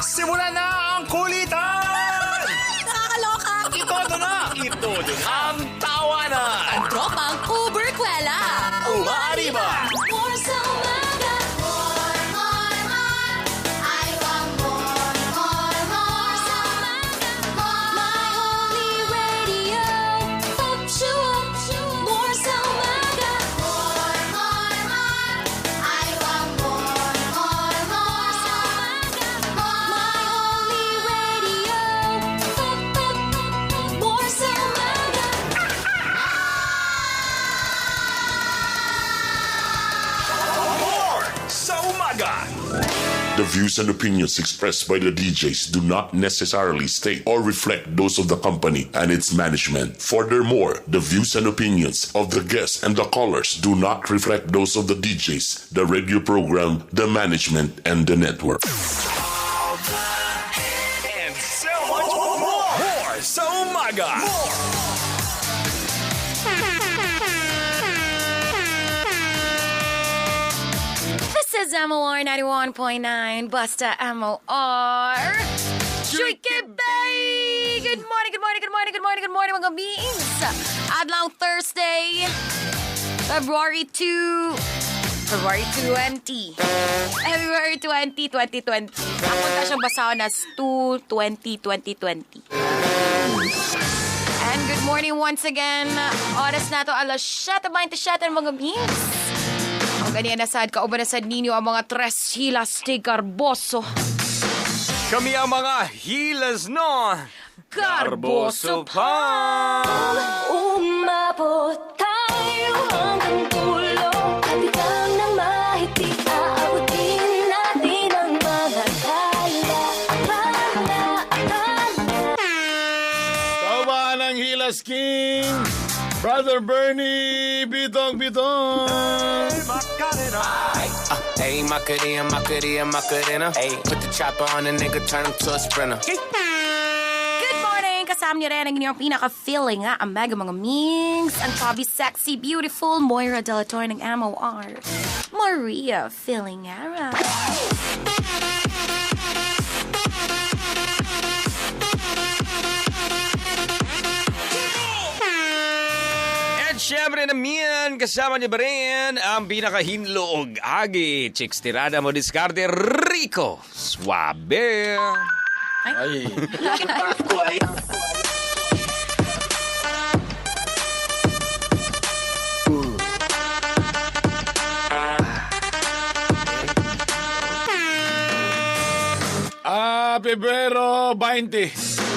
Simula na ang kulitan! Nakakaloka! Itodo na! Itodo na! Ang tawanan! Ang tropang Uberkwela! Umaariba! More sa umaga! More, more, more! I want more, more, more sa umaga! More, my only radio! Up, show up, more sa umaga! More, more, more! I want more, more, more sa umaga! More, my only radio! Up, up, more sa umaga! More sa umaga! The views and opinions expressed by the DJs do not necessarily state or reflect those of the company and its management. Furthermore, the views and opinions of the guests and the callers do not reflect those of the DJs, the radio program, the management, and the network. And so much more! More sa umaga! More! This is MOR 91.9, Basta MOR. Tricky Bay! Good morning, good morning, good morning, good morning, good morning, mga beings! Adlaw Thursday, February 2, February 20. February 20, 2020. Ako ta siyang basahon as 2, 20, 2020. And good morning once again. Oras na to, alas 7:27, mga beings. Ang ganyan na sad, kauban na sad ninyo ang mga tres hilas de garboso. Kami ang mga hilas no. Garboso pa. Umabot tayo hanggang dulo. Kapit lang ng mahigpit, aabutin natin ang mga tala. Tala, tala. Tama ng Hilas King, Brother Bernie, Bitong Bitong. Ayy, Macarena, Macarena, Macarena. Ayy, put the chopper on the nigga, turn him to a sprinter. Good morning! Kasama niyo rin ang inyong pinaka-feeling nga, ang mega mga mings, ang chubby, sexy, beautiful Moira Dela Torre ng MOR, Maria Feelingara. At syempre naman, kasama niyo ba rin ang pinakahinloog agi, chicks tirada mo diskarte, Rico Suabe. Ay, Pebrero 20.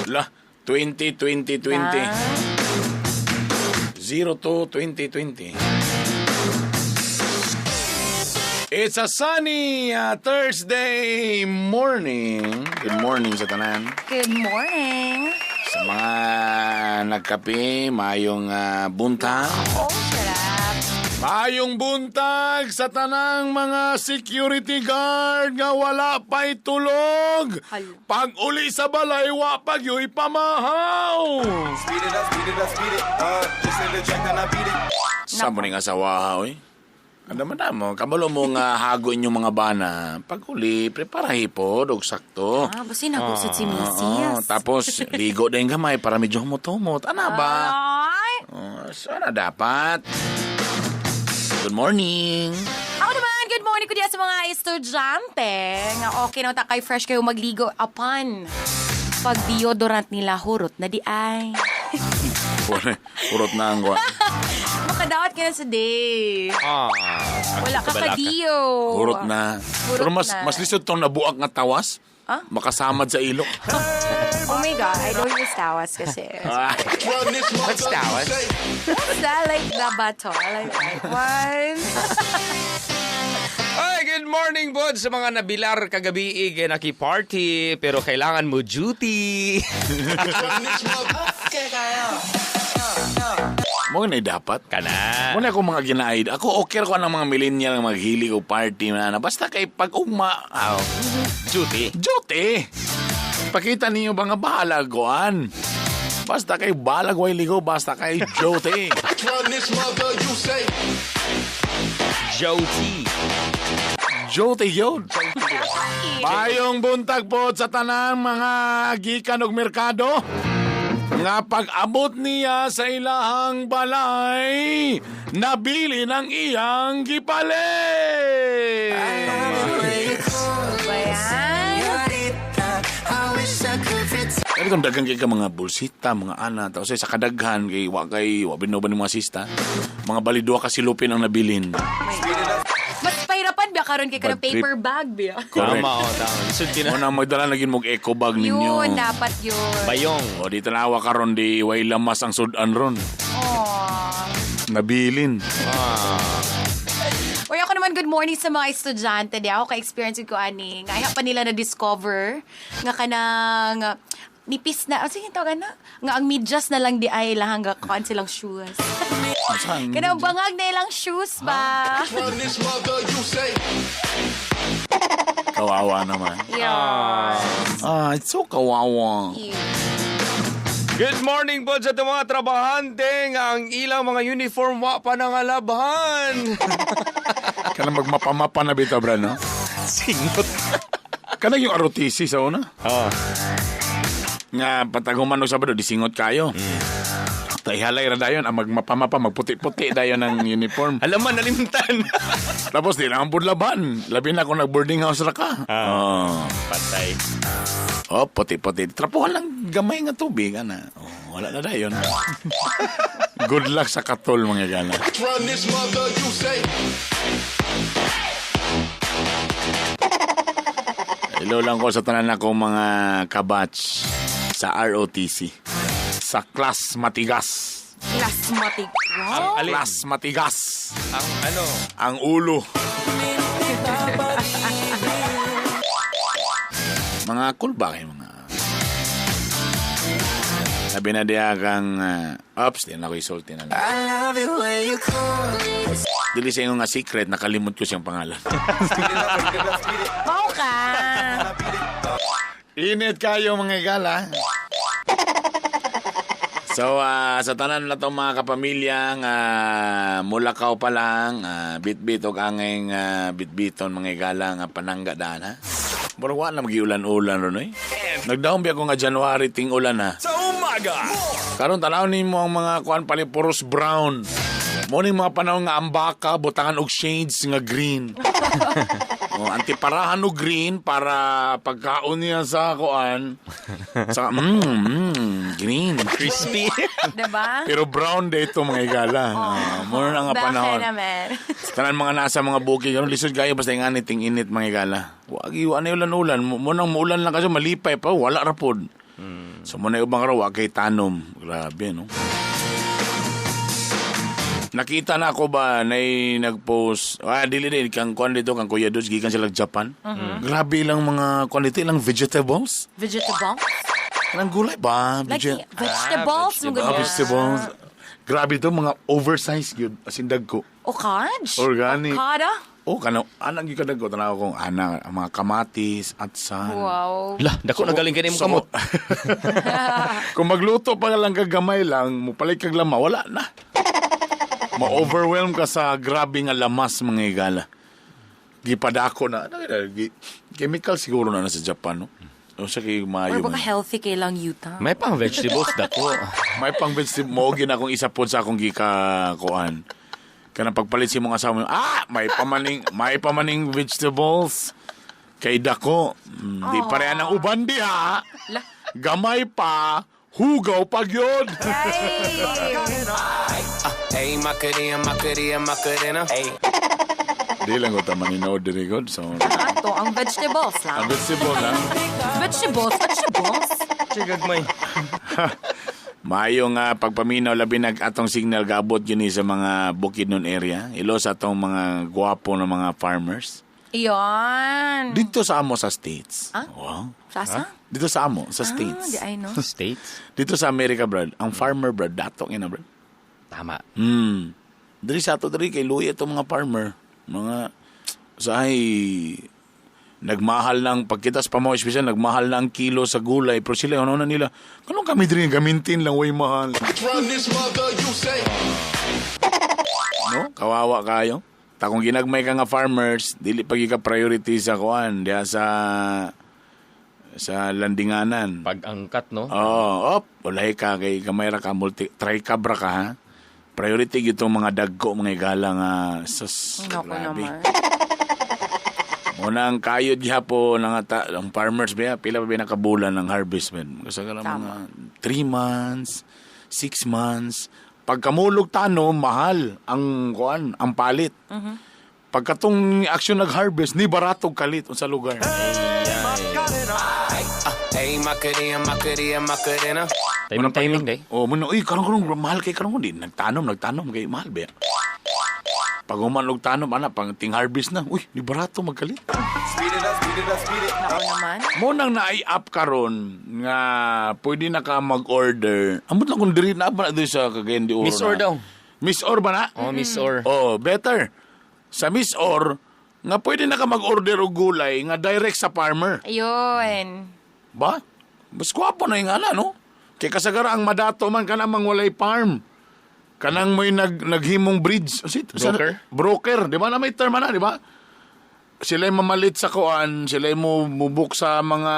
La, 20, 20, 20. 02, 20, 20. It's a sunny Thursday morning. Good morning sa tanan. Good morning! Sa mga nagkape, mayong buntag. Oh, sarap! Mayong buntag sa tanang mga security guard nga wala pa'y tulog. Hala. Pag uli sa balay, wa pag yo'y pamahaw. Speed it up, speed it up, speed it up. Just hit the track, then I beat it. Sa mo ning asawa, oy. Ano man na mo, kabalo mo nga hago inyong mga bana. Pag uli, preparahi po, og sakto. Ah, basta nagusad si Oo, Mrs. tapos, ligo din gamay para medyo humot-humot. Ano ba? Ay! Oh, sana dapat. Good morning. Ako naman, good morning ko diya sa mga estudyante. Nga okay na ta kay fresh kayo magligo upon pag deodorant nila hurot na di ay. Purot na ang kuwan. Makadawat ka na sa day. Ah, Wala ka kabalaka. kadiyo. Hurot na. Hurot Pero mas na. mas lisod tong nabuak nga tawas. Ah? Makasamad sa ilok. Oh my God, I don't use tawas kasi. Ah, What's tawas? What's that? Like the bato? Like that one? Ay, good morning po sa mga nabilar kagabi eh, naki-party pero kailangan mo duty. Mo na dapat. Kana. Muna ako mga ginaid. Ako okay ko ng mga millennial nga maghilig og party na na. Basta kay pag ugma, aw, Duty. duty. Pakita ninyo ba nga balaguan. Basta kay balag way ligo, basta kay duty. Run this mother, you say. Joti. Duty yun. Mayong buntag po sa tanang mga gikan og merkado. Nga pag-abot niya sa ilahang balay, nabili ng iyang gipalit. Bayan. Kaya itong daghan kay ka mga bulsita, mga ana, tapos sa kadaghan kay wa kay wa binuban ni mga sista. Mga balidwa ka silupin ang nabilin. Mas pahirapan ba karon kay Bad kanang paper bag ba? Correct. Tama, oh, tama. Lisod din na. Una magdala na gid mog eco bag ninyo. Yun, dapat yun. Bayong. O di tanawa karon di way lamas ang sudan ron. Aww. Nabilin. Uy, ako naman, good morning sa mga estudyante. Di ako ka-experience ko ani. Nga pa nila na-discover nga kanang nipis na. Oh, sige, tawagan na. Nga ang medyas na lang di ay lahang kuan silang shoes. Saan? Kanang bangag na ilang shoes ba? Kawawa naman. Yeah. Ah, it's so kawawa. Good morning po sa itong mga trabahante nga ang ilang mga uniform wa pa nangalabhan. Kanang magmapamapa na bitaw, bro, no? Singot. Kanang yung ROTC sa una. Ah. Nga pataguman og Sabado, disingot kayo. Taihalay ra dayon ang magmapamapa, magputi-puti dayon ang uniform. Alaman, nalimtan. Tapos di na ang budlaban. Labi na kung nag-boarding house ra ka. Ah. Oh. Patay. Oh, puti-puti. Trapuhan lang gamay nga tubig, ana. Oh, wala na dayon. Good luck sa katol, mga gala. Hello lang ko sa tanan akong mga kabatch sa ROTC. Sa class matigas. Plasmatic. Ang Wow. alin? Class matigas. Ang ano? Ang ulo. Mga cool ba kayo mga? Sabi na diya kang, ops, di na ako isulti na lang. Dili sa inyo nga secret, nakalimot ko siyang pangalan. Wow ka. Init kayo mga igala. So, sa tanan na itong mga kapamilya, nga mulakaw pa lang, bitbit og anging bitbiton mga igala nga panangga daan, ha? Murag wa na magiulan-ulan ron, eh. Nagdaong biya ko nga January ting ulan, ha? Sa umaga. Karon tanaw nimo ang mga kuan palipuros brown. Mo ning mga panahon nga ang baka butangan og shades nga green. Oh, antiparahan og green para pagkaon niya sa kuan. Sa green. Crispy. Diba? Pero brown dito mga igala. Oh, mo na nga Baka panahon. naman. Tanan mga nasa mga bukid karon lisod kayo basta nga ting init mga igala. Wag iwan na ulan-ulan. Mo nang muulan lang kasi malipay pa wala ra pod. So mo na ubang raw wa kay tanom. Grabe no. Nakita na ako ba nay nagpost dili din kang kuan dito kang Kuya Dudes gikan sila Japan. Grabe lang mga kuan dito ilang vegetables. Vegetable? Kanang gulay ba? Like, vegetables? Ah, Mga Ah, ganyan. vegetables. Grabe to mga oversized gyud as in dagko. Okaj? Organic. Okada? Oh, kana anang gyud kadagko tanaw kong ana ang mga kamatis atsan. Wow. Lah, dako na galing kini mo kamot. Kung magluto pa lang ka gamay lang, mupalit kag lama, wala na. Ma-overwhelm ka sa grabe nga lamas mga igala. Gipadako na. Ano yun, chemical siguro na sa Japan, no? O sa kay Or maayo. baka man. healthy kay lang yuta. May pang vegetables dako. May pang vegetable mo gina akong isa pod sa akong gikakuan. Kanang pagpalit si mong asawa mo, may pamaning vegetables. Kay dako, di pareha ng uban diha. La. Gamay pa, hugaw pa gyud. Ay! Hey, Macarena, Macarena, Macarena. Hey. Di lang ko tama ninood diri god. So, Ato, ang vegetables ang lang. vegetable lang. Vegetables, vegetables. Chigagmay. Maayo nga pagpaminaw labi nag atong signal gaabot yun eh sa mga Bukidnon area. Ilo sa atong mga gwapo na mga farmers. Iyon. Dito sa amo sa States. Ah? Wow. Sasa? Dito sa amo sa Ah, States. di I know. States. Dito sa Amerika, brad, ang farmer, brad, dato ina, brad. Tama. Diri sa ato diri kay luya itong mga farmer. Mga sa ay nagmahal ng pagkitas pa mo espesyal nagmahal na ang kilo sa gulay pero sila ano na nila kanong kami diri gamintin lang way mahal. No, kawawa kayo. Ta kung ginagmay ka nga farmers, dili pa gyud ka priority sa kuan diha sa landinganan. Pag-angkat, no? Oo, op, walay ka kay gamay ra ka multi tricab ra ka ha. Priority gyud tong mga dagko mga igala nga sus. Naku grabe. naman. Muna ang kayod gihapon ang ata ang farmers ba pila pa ba nakabulan ang harvest man. Kasi ka mga 3 months, 6 months. Pagkamulog tanom mahal ang kuan, ang palit. Pagkatong action nag-harvest ni barato kalit unsa lugar. Hey, Macarena, Macarena, Macarena. Timing, timing, day. Oh, mo uy, karon karon mahal kay karon di nagtanom, nagtanom kay mahal ba. Pag human og tanom ana pang ting harvest na, uy, ni barato magkalit. Speed it up, speed it up, speed it Naku up. naman. Mo nang naay app karon nga pwede na ka mag-order. Amot lang kung diri na ba na diri sa Cagayan de Oro. Miss Or na. daw. Miss Or ba na? Oh, Miss Or. Oh, better. Sa Miss Or nga pwede na ka mag-order og gulay nga direct sa farmer. Ayun. Ba? Mas gwapo na yung ana, no? Kay kasagara ang madato man kanang mang walay farm. Kanang may naghimong bridge. Broker? Broker. Di ba na may term na, di ba? Sila mamalit sa kuan, sila mo mubuk sa mga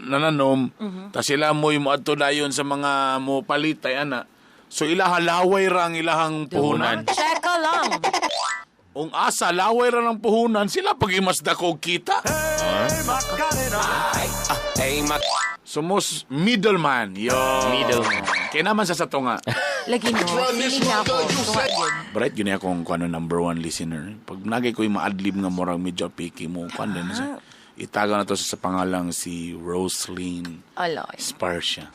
nananom, ta sila mo moadto dayon sa mga mo palit ay ana. So ilaha laway ra ang ilahang puhunan. Check ka lang. Ung asa laway ra ng puhunan, sila pag imas dako og kita. Hey, Mac. So most middleman, yo. Middleman. Kaya naman sa sato nga. Lagi no. Feeling na ako. Tuwa yun. Bright yun akong kuano number one listener. Pag nagay ko yung maadlib nga murag medyo picky mo kuan din siya. Itaga na to sa pangalang si Roslyn Aloy. Sparcia.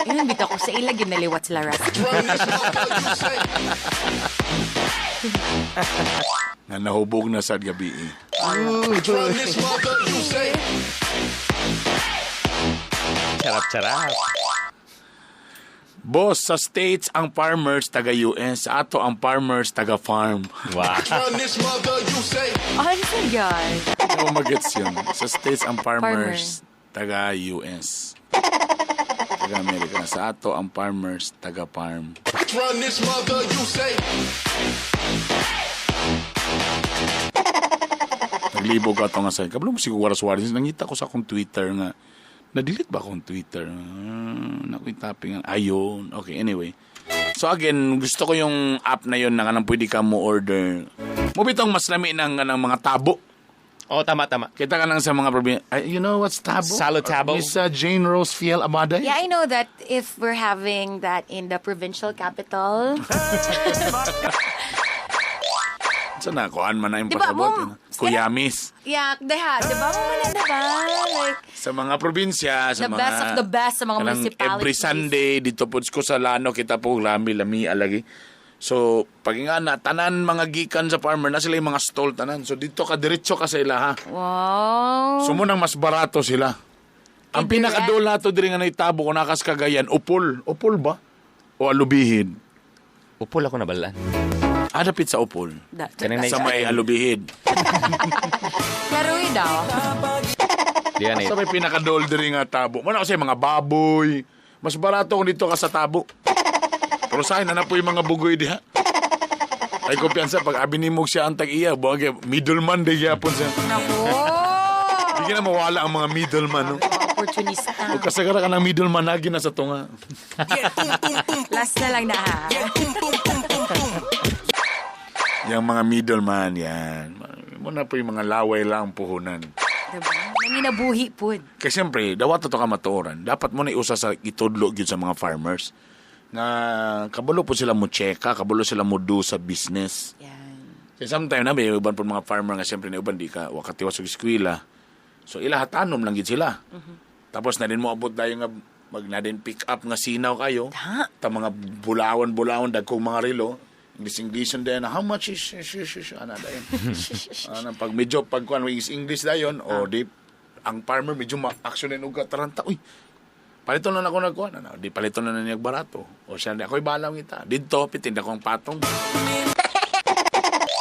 Yun, bitaw ko sa ilag yun naliwat sila Ras. Nga nahubog na sa gabi. Eh. Charap, charap. Boss, sa States ang farmers taga US, sa ato ang farmers taga farm. Wow. Ano sa yan? Hindi mo magets yun. Sa States ang farmers taga US. Taga Amerika. Sa ato ang farmers taga farm. Naglibog ato nga sa kablo mo siguro waras. Nangita ko sa akong Twitter nga na-delete ba akong Twitter? Naku, yung topic nga. Ayun. Okay, anyway. So again, gusto ko yung app na yun na kanang pwede ka mo order. Mo bitong mas lami ng, ng mga tabo. Oh, tama, tama. Kita ka lang sa mga probinsya. You know what's tabo? Salo tabo. Miss Jane Rose Fiel Amaday? Yeah, I know that if we're having that in the provincial capital. Saan na? Kuan man na yung Diba, pasabot. mo- yun. Kuyamis. Yeah, deha, diba mo man na, diba? Like, Sa mga probinsya. Sa The mga, best of the best sa mga kanang municipalities. Every Sunday, dito po ko sa Lano, kita po, lami, lami, alagi. So, pag nga na, tanan mga gikan sa farmer, na sila yung mga stall tanan. So, dito ka, diretso ka sa ila, ha? wow. So, munang mas barato sila. Ang Direct. pinakadool nato diri nga naitabo kung nakas Cagayan, upol. Upol ba? O alubihid? Upol ako nabalaan. Ah, dapit sa upol. Kanina Sa may alubihid. Karoy daw. Di yan eh. Sa may pinakadool diri nga tabo. Muna kasi mga baboy. Mas barato kung dito ka sa tabo. Pero sa na po yung mga bugoy diha. Ay kumpiyansa pag abi nimo siya ang tag-iya, buwag middleman di gyapon siya. Naku. Di na mawala ang mga middleman no. Opportunista. O kasagara ka ng middleman lagi na sa tunga. Last na lang na ha. Yung mga middleman yan. Muna po yung mga laway lang ang puhunan. Diba? Nanginabuhi po. Kasi siyempre, dawat to ka matuoran. Dapat mo na iusa sa itudlo gyud sa mga farmers na kabalo po sila mo cheka, kabalo sila mo do sa business. Yan. Kaya sometimes na may uban po mga farmer nga siyempre na uban di ka wakatiwas og eskwela. So ila hatanom lang gid sila. Tapos na din mo abot dayon nga mag na din pick up nga sinaw kayo. Ta. Ta mga bulawan-bulawan dagkong mga relo. English English dayon how much is is ana dayon. Ana pag medyo pag kuan English English dayon o di ang farmer medyo ma-action din og kataranta. Uy, palito na ako nagkuan ana di palito na niya barato. O siya ako'y balang kita. Didto pitinda ko ang patong.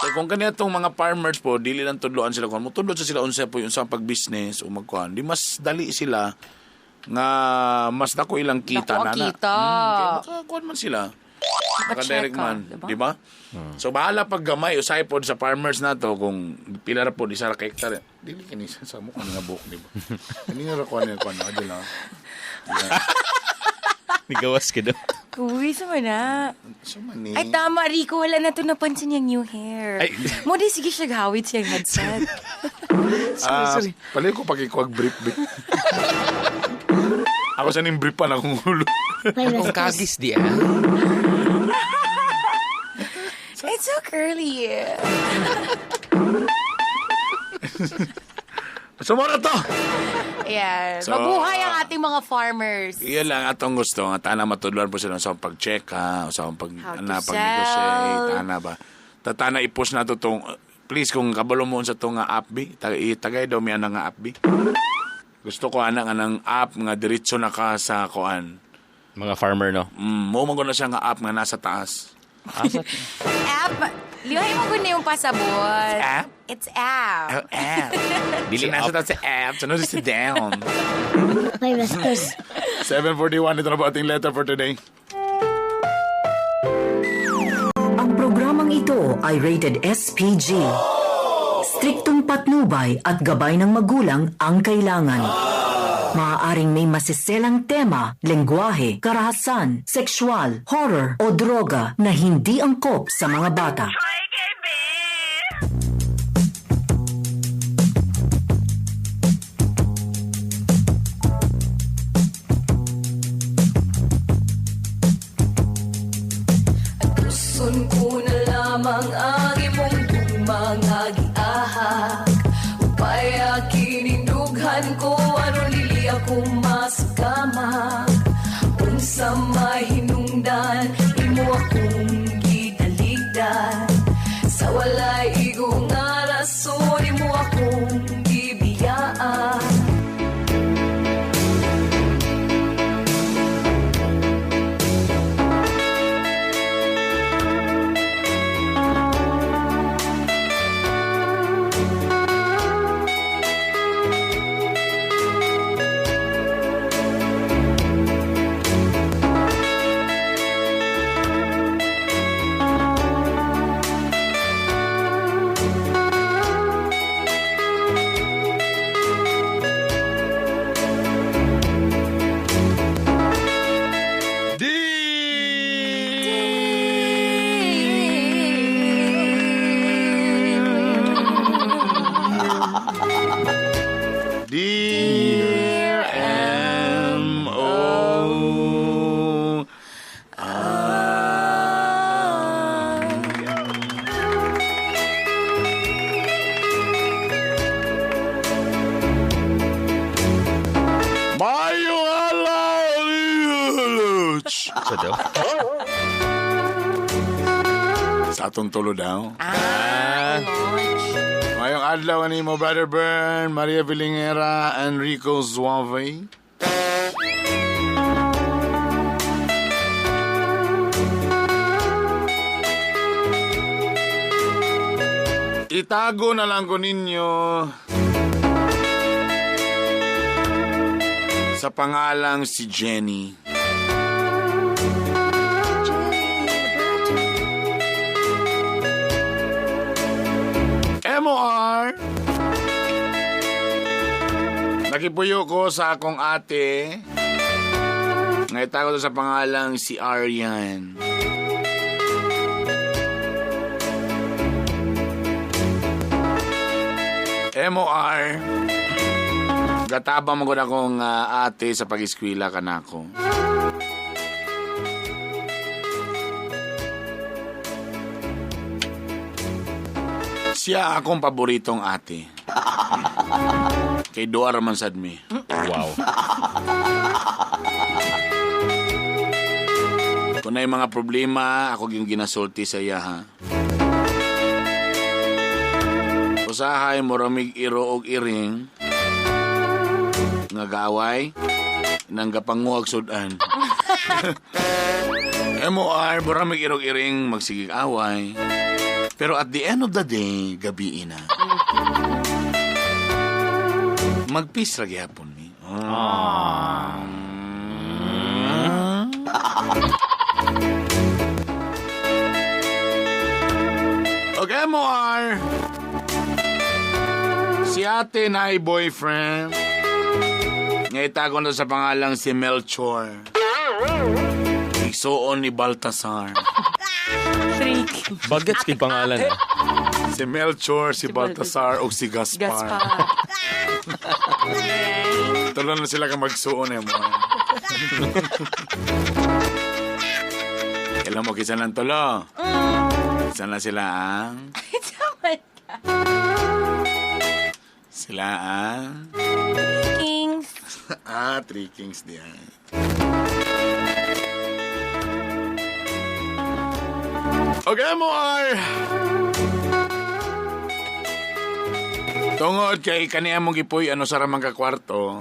So, kung kaniya tong mga farmers po, dili lang tudloan sila kuan. Mutudlo sa sila unsa po yung sa pag-business o magkuan. Di mas dali sila nga mas dako ilang kita Dako ang na. kita. Kaya makakuan man sila. Maka-check Maka-direct ka, man, diba? di ba? So bahala pag gamay usay pod sa farmers nato kung pila ra pod isa ra ka hektar. Dili kini sa mo nga buhok, di ba? Kani ra ko ani ko ano adyo lang. Nigawas ka daw. Uy, sama na. So man ni. Ay, tama, Rico. Wala na to napansin yung new hair. Ay. Mo di sige siya gawit siyang headset. Ah, Palayo ko pakikuag brief bi. Ako sa ning brief pa na akong ulo. Akong kagis di ah. It's so curly. So mo na to. Ayan. So, Mabuhay ang ating mga farmers. Iyan lang atong gusto nga tana matudluan po sila sa pag-check ha, sa pag How to ana pag-negotiate, sell. ana ba. Tatana i-post na to tong please kung kabalo mo sa tong nga app bi, tagay daw mi ana nga app bi. Gusto ko ana nga nang app nga diretso na ka sa kuan. Mga farmer, no? Mo man ko na siya nga app nga nasa taas. App. Lihay mo gud na yung pasabot. App? It's app. Oh, app. Dili So, nasa app. taas sa app, sunod sa down. May bastos. 7:41 ito na po ating letter for today. Ang programang ito ay rated SPG. Striktong patnubay at gabay ng magulang ang kailangan. Maaaring may masiselang tema, lengguwahe, karahasan, sexual, horror o droga na hindi angkop sa mga bata. Tuson ko na lamang ang imong gugma nga giahak. Upay kinindughan ko aron dili ako masakamak. Unsa mahinungdan imo akong gitaligdan. Sa walay igo nga rason imo akong gibiyaan. Dear M.O. Mayo alaw! So daw. Sa atong tulo daw. Ah, launch. Mayong adlaw ni mo Brother Bern, Maria Vilingera, Enrico Suave. Itago na lang ko ninyo sa pangalang si Jenny. MOR. Nakipuyo ko sa akong ate. Ngayon ko sa pangalang si Arian. MOR. Gataba mo ko na akong ate sa pag-eskwela ka na ako. Siya akong paboritong ate. Kay Doar man sad mi. Wow. Kung na mga problema, ako yung ginasulti sa iya ha. Usahay moramig iro og iring nga gaway nang gapanguag sudan. MOR moramig iro og iring magsigig away. Pero at the end of the day, gabi na. Magpeace ra gyapon mi. Ah. MOR, si ate na ay boyfriend. Nga itago na sa pangalang si Melchor. Igsuon ni Baltasar. Tricky. Bagets kay pangalan. Ah. Si Melchor, si Baltasar, o si Gaspar. Gaspar. Tulo na sila ka magsuon eh mo. Kailan mo kisa ng tulo? Kisa na sila ang... Sila ang... Kings. Ah, Three Kings diyan. Okay, MOR! Tungod kay kaniya mong gipuy ano sa ramang ka kwarto.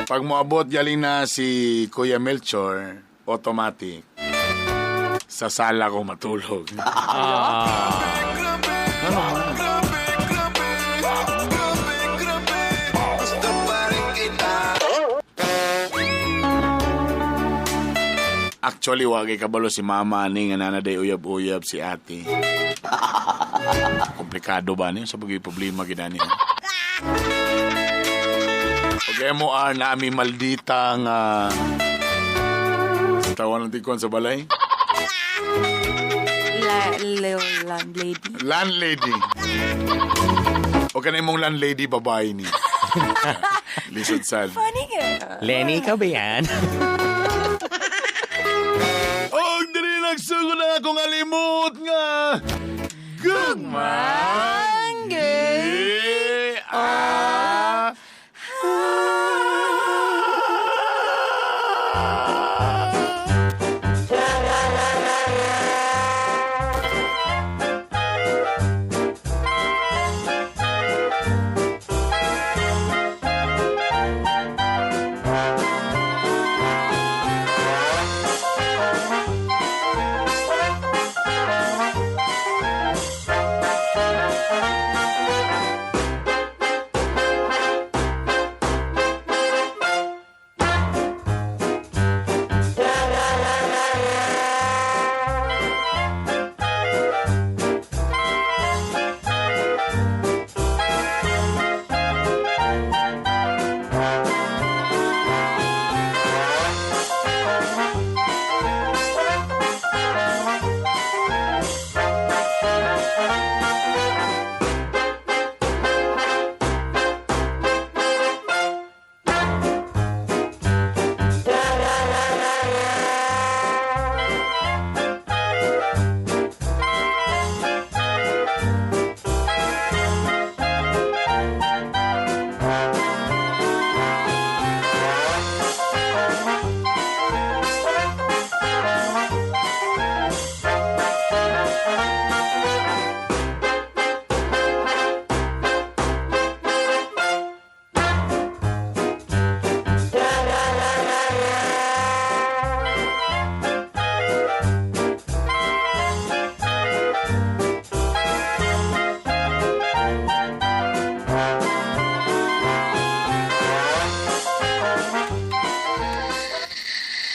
Pag moabot galing na si Kuya Melchor, automatic. Sa sala ko matulog. Ano man? Gusto pa rin kita. Actually, wagay kabalo si mama ni nga nanaday uyab-uyab si ate. Komplikado ba niyo? Sa bagay problema gina niya. Pag MOR na ami maldita nga tawan ng tikon sa balay. Landlady. Landlady. O kanay mong landlady babae ni. Lisod sad. Funny ka. Lenny, ikaw ba yan? Og diri nagsugod na akong alimot nga. Gugmang ah.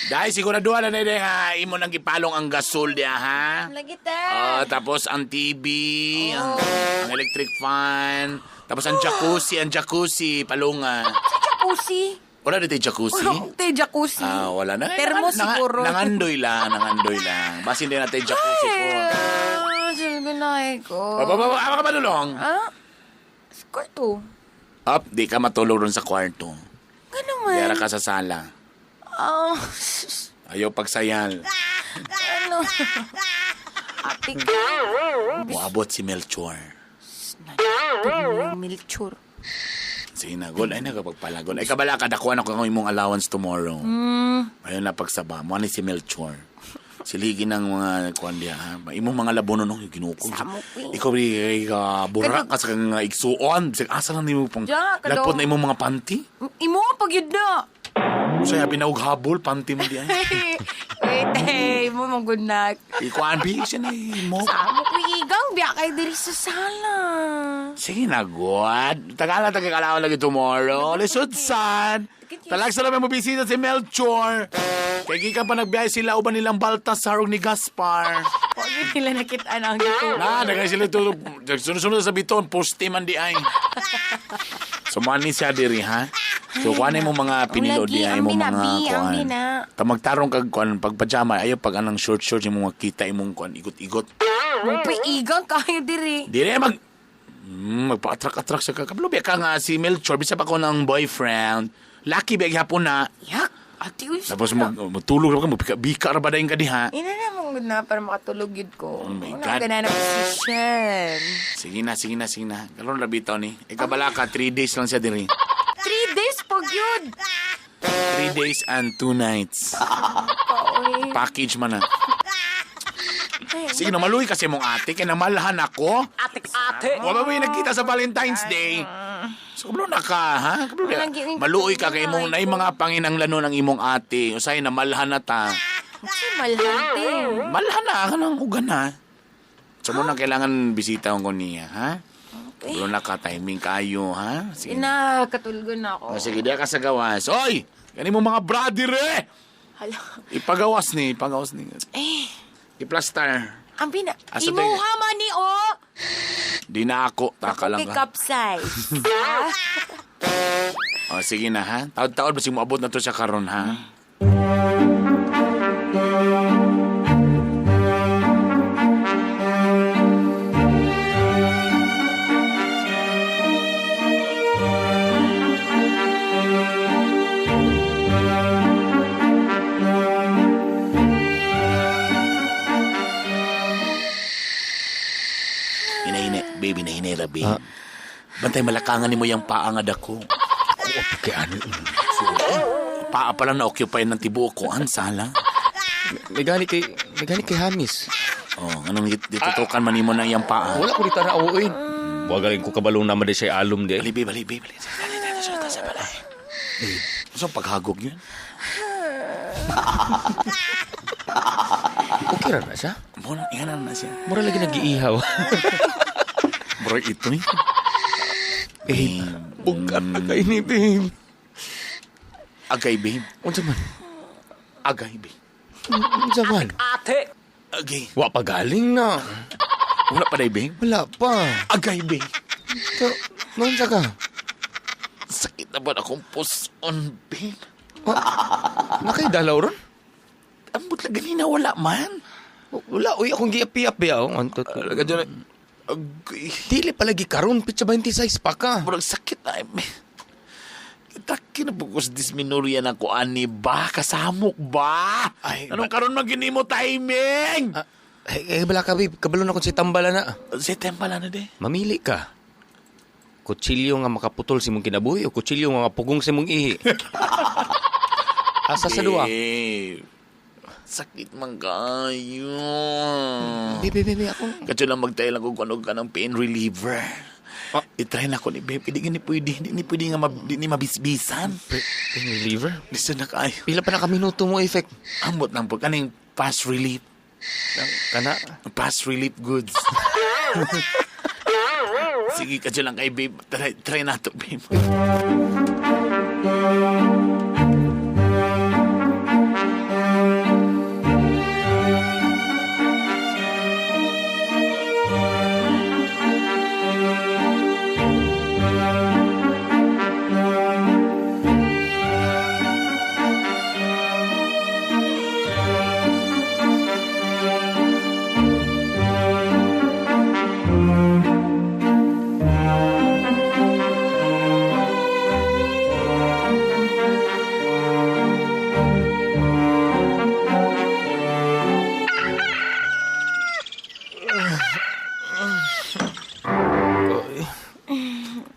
Dahil siguraduhan na na ha, imo nang gipalong ang gasol diya ha. Lagi ta. Ah, tapos ang TV, ang electric fan, tapos ang jacuzzi, palunga. Sa jacuzzi. Wala dito yung jacuzzi? Wala te jacuzzi. Ah, wala na. Termo siguro. Nangandoy lang, nangandoy lang. Basin din natin jacuzzi po. Ay, ko. Ba, ba, ba, ka ba nulong? Ah? Sa kwarto. Up, di ka matulog ron sa kwarto. Ganun man. Diyara ka sa sala. Oh, Ayaw pagsayal. ano? Ate ka. Muabot si Melchor. Melchor. Sige na, gol. Ay, nagapagpalagol. Ay, kabala ka, dakuan ako ng imong allowance tomorrow. Ayun na pagsaba. Mo ni si Melchor. Siligi ng mga kuan diya, ha? Imong mga labono no, yung ginukog. Samo ko eh. Ikaw, bura ka sa kang igsuon. Bisag, asa lang nimo pang lagpot na imong mga panty? Imo, pag yun na. Saya pinawag habol, panty mo diyan. Wait, hey, mo mong good night. Ikuan, bi, siya na imo. Samo ko igang, biya kay diri sa sala. Sige na, God. Tagala, tagakalaon lagi tomorrow. Lisod san. Talag sa namin mo bisita si Melchor. Kaya gikan pa nagbiyahe sila uban nilang Baltasar ug ni Gaspar. Pag Hindi nila nakita na ang gituo. Na, daghan sila tulog. Sunod-sunod sa biton, poste man di ay. So, mani siya diri, ha? So, kuhanin mo mga pinilo Lagi, di ay ang mo mga binabi, ang kuhan. bina. Ta magtarong kag kuan pag pajama ayo pag anang short short imong makita imong kuan igot-igot. Mong kayo diri. Dili mag magpa-atrak-atrak sa kakablo ka nga si Melchor bisa pa ko ng boyfriend. Lucky ba gihapon na. Yak, ate uy. Tapos mag matulog ra ka magpika-bika ra ba dayon ka diha. Ina na mong na para makatulog yun ko. Oh my Wala God. akong na position. Sige na, sige na, sige na. Karon ra bitaw ni. Ikabala ka 3 days lang siya diri. 3 days pag yun. 3 days and 2 nights. Kaoy. Package man na. Sige na, maluhi kasi mong ate. Kaya namalhan ako. Ate, ate. Wala mo yung nagkita sa Valentine's Day. So, kablo na ka, ha? Kablo na. Lagi- Maluoy ka kay imong, na mga panginanglanon ang imong ate. Usay, namalhan na ta. Kasi malhante. Malhan na, kanang ugan na. So, mo na kailangan bisita ko niya, ha? Okay. Kablo na ka, timing kayo, ha? Sige na. Ina, katulgon na ako. O, sige, diya ka sa gawas. Oy! Gani mo mga brother, eh! Hala. Ipagawas ni, ipagawas ni. Eh, Iplastar. ang bina... Asa Imuha man ni, oh! Di na ako, taka lang Kay ka. capsize. Ah, O, sige na, ha? Taod-taod, basig moabot na to siya karon, ha? Hinahina, baby, nahinera, babe. Bantay malakangan ni mo yung paa nga dako. Kay ano? Paa pa lang na-occupy ng tibuok ko. Ang sala. May gani kay Hamis. Oh, anong ditutukan man nimo na iyang paa? Wala ko dito na awuin. Wa galing ko kabalong naman di siya alom di. Bali, babe, bali, babe, bali. Dali, dali, dali, sa balay. So, paghagog yun? Okay ra na siya. Muna, ihanan na siya. Mura lagi nag-iihaw. Bro, ito eh. Babe, bukat na kay ni babe. Agay, babe. Unsa man? Agay, babe. Unsa man? Agay. Wa pa galing na. Wala pa day, babe. Wala pa. Agay, babe. So, naunsa ka? Sakit na ba akong puson, babe? Nakay dalaw ron? Ambot lang ganina, wala man. Wala, uy, akong giapi-api ako. Antot. Talaga dyan. Agay. Dili palagi karon pitsa 26 pa ka. Murag sakit na. Taki na bukos disminuria na ko ani ba? Kasamok ba? Ay, Anong karon man gini mo timing? Eh, bala ka, babe. Kabalo na kung si Tambala na. Si Tempala na de. Mamili ka. Kutsilyo nga makaputol si mong kinabuhi o kutsilyo nga mapugong si mong ihi. Asa sa duwa? Eh, sakit man kayo. Babe, babe, babe, ako. Kadyo lang magtayo lang kung ano ka ng pain reliever. Ah. I-try na ko ni babe. Hindi ni pwede. Hindi ni pwede nga di ni mabisbisan. Pain reliever? Listen na kayo. Pila pa na ka minuto mo effect? Ambot lang po. Kaning fast relief. Kana? Fast relief goods. Sige, kadyo lang kay babe. Try na to, babe.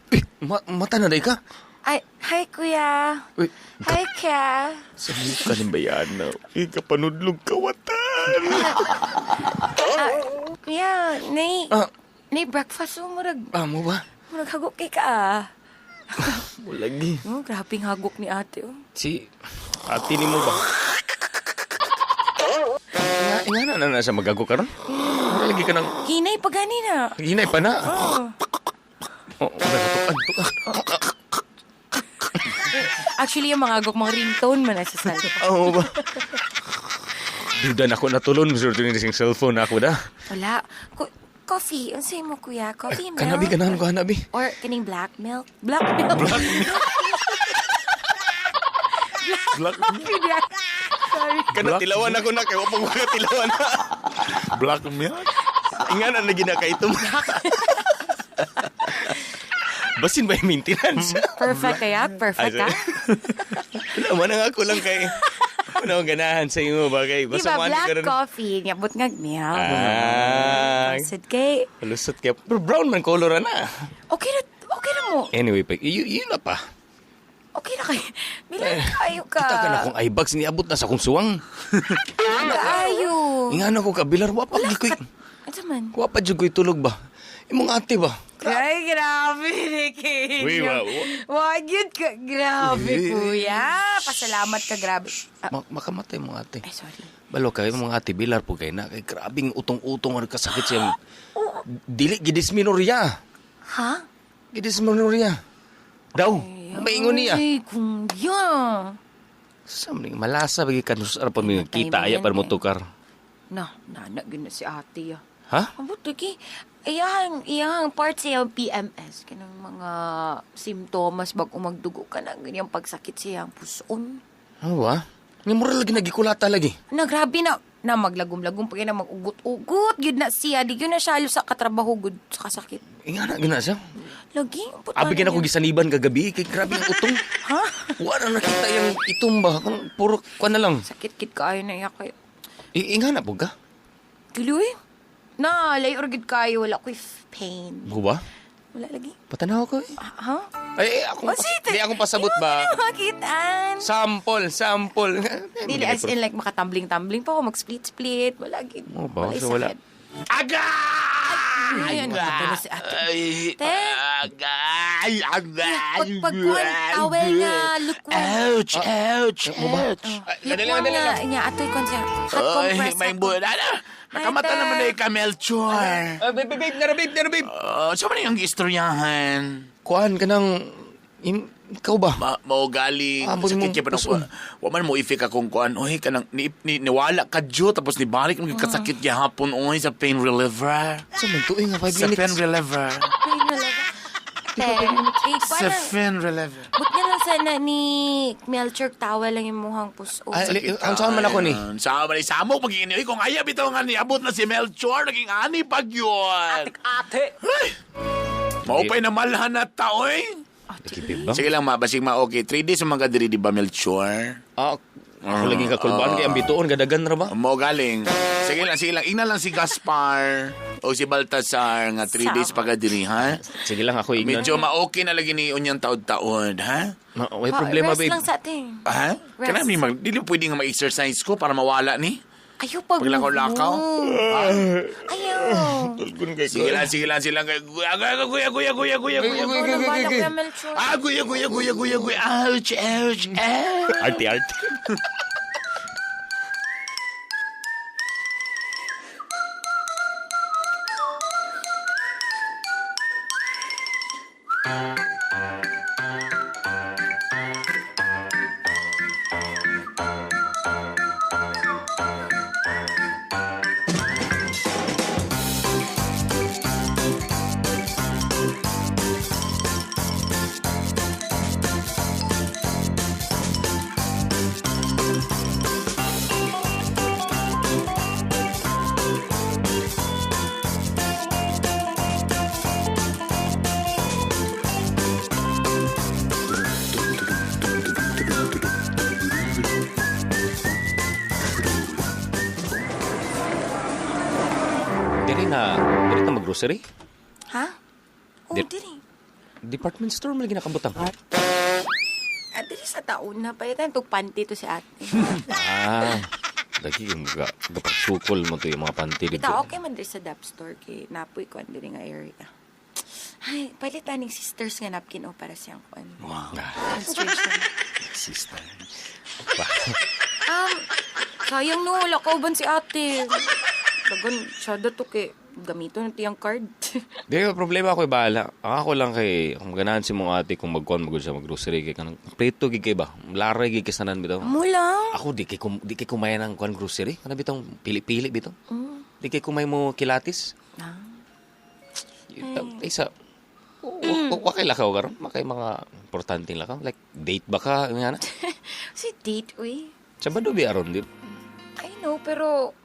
Eh, mata na day ka? Ay, hi kuya. Uy, Hi ka. sa ka ni Bayana. Eh, kapanudlog kawatan. Kuya, nay, Ah. nay breakfast mo murag, Ah, mo ba? murag hagok kay ka ah. Mulagi. Oh, grabing hagok ni ate oh. Si, ate ni mo ba? Nga, nga na na siya magago karon? Mura lagi ka ng Hinay pa gani na. hinay pa na. Oh. Oh, wala na tukan, tukan. Actually, yung mga hagok, mga ringtone man na sa cellphone. Oo ba? Duda na ako natulon. Sure, ni sing cellphone na ako da. Wala. Coffee. Ano sa'yo mo, kuya? Coffee, milk? Kanabi, ganahan ko, hanabi. Or kaning black milk? Black milk. Black Black coffee niya. Sorry. Kana tilawan ako na, kaya wapag mga tilawan na. Black milk? Inga na lagi na kaitom. Basin ba yung maintenance? Perfect kaya? Perfect ka? Wala man ang ako lang kay... Wala akong ganahan sa imo ba kay Di basta ba, mo black ka rin. coffee. Ngabot nga milk. Ah, Lusod kay. lusot kay. Pero brown man color na. Okay na, okay na mo. Anyway, pa, yun na pa. Okay na kay. Bilang kayo ka. Kita ka na kung eyebags niabot na sa akong suwang. Kaayo. Ingano ko kabilar wa pa gyud koy. Ano man? Wa pa jud koy tulog ba. Imong ate ba? Ay, grabe, Ricky. Uy, Wag yun ka. Grabe, kuya. Pasalamat ka, grabe. Ah, Makamatay mong ate. ay, sorry. Balo kayo mga ate bilar po kay na kay grabing utong-utong ang kasakit siyang dili gidisminorya. Ha? Gidisminorya. Daw, maingon niya. Ay, kuya. Sa maning malasa bagi kanus ara pa mi Patay kita mo aya yan para eh. mo tukar. Na, nana, yun na si ate. ah. Ha? Ang buti kay, iyahang part sa iyang PMS, kanang mga simptomas bag umagdugo ka na, ganyang pagsakit sa iyang puson. Ano ba? Nga mura lagi nagikulata lagi. Na, grabe na, na maglagom-lagom pa na magugot-ugot, yun na siya, di yun na siya halos sa katrabaho, gud, sa kasakit. Ingana gina siya. Lagi, ang puta Abi na gina ko niya. gisaniban kagabi kay grabe ang utong. Ha? Wala na nakita yung itom ba? Kung puro kuan na lang. Sakit kid kaayo na iya kayo. Ingana po ka? Tuloy. Na, layo or gud kayo, wala ko'y pain. Mo ba? Wala lagi. Patanaw ko eh. Ha? Ay, ay, akong Oh, shit! di akong pasabot ba? Makitaan. Sample, sample. Dili as in like makatumbling-tumbling pa ako, mag-split-split. Wala gid. Oo ba? Wala'y So, wala. sakit. Aga! Ay, ano ka na si ate? Ay, Te. agay, agay. Pag pagkuhan, towel nga, lukewarm. Ouch, ouch, ouch. Dali lang, Lukewarm dali nga, lang. nya, atoy kon siya. Hot Ay, compress. may hot buwan. Ano? Nakamata Ay, naman te. na ikaw, Melchor. Babe, babe, nara, babe, nara, babe. Oh, sa man yung istoryahan? Kuan ka ng... Ikaw ba? Mao galing Ah, sakit mong kay panong puson. wa man mo ifik akong kuan oy kanang ni, ni, niwala ka dyo tapos nibalik mo kasakit gihapon oy sa pain reliever Sa man tuig nga 5 sa minutes. pain reliever Pain reliever. Te, eh, sa parang, pain reliever but nga lang sana ni Melchor towel lang yung muhang puso. Ay, ang saan man ako ni? Ayun, Sa man samok magiging oy kung ayaw bitaw nga niabot na si Melchor naging ani pag yun Ate! Maupay na malhan na ta oy. Sige lang ma basig ma okay 3 days man ka diri di ba Melchor? Ah, ako lagi kakulbaan kay ang bituon gadagan ra ba? Mo galing. Sige lang, sige lang. Ingna lang si Gaspar o si Baltasar nga 3 days pa ka diri, ha? Sige lang ako ignan. Medyo ma-okay na lagi ni unyang taod-taod, ha? May problema, rest babe. lang sa atin. Ha? Rest. Kana mi mag dili pwede nga mag-exercise ko para mawala ni. Ayaw pag Paglakaw-lakaw. Ayaw. Sige lang, sige lang, sige lang. Guya, guya, guya, guya, guya, guya, guya. Wala bala kuya Melchor. Ah, guya, guya, guya, guya, guya. Ouch, ouch, ouch. Arte, arte. Diri na, diri ta mag-grocery? Ha? Oh, diri. Department store man lagi nakabutang. Ah, diri sa taon na. Palitan tog panty to si ate. Ah, lagi yung gapagsukol mo to yung mga panty dito. Kita okay man diri sa Dap store kay napoy ko diri nga area. Ay, palitan ning sisters nga napkin o para siyang kuan. Wow. Menstruation. Sister. Sayang no, wala ka uban si ate. Dagan, syada to kay Gamiton na tiyang card. Di ba problema ako bahala. Ang ako lang kay kung ganahan si mong ate kung magkuan magud siya maggrocery kay kanang pleto gid kay ba. Laray gid kay sanan bitaw. Mo lang. Ako di kay kumayan ang kuan grocery. Kana bitong pili-pili bitaw. Di kay kumay mo kilatis. Ah. Ay sa wa kay lakaw karon, makay mga importanteng lakaw like date ba ka nga na? Si date, uy. Sa ba bi aron di? I know, pero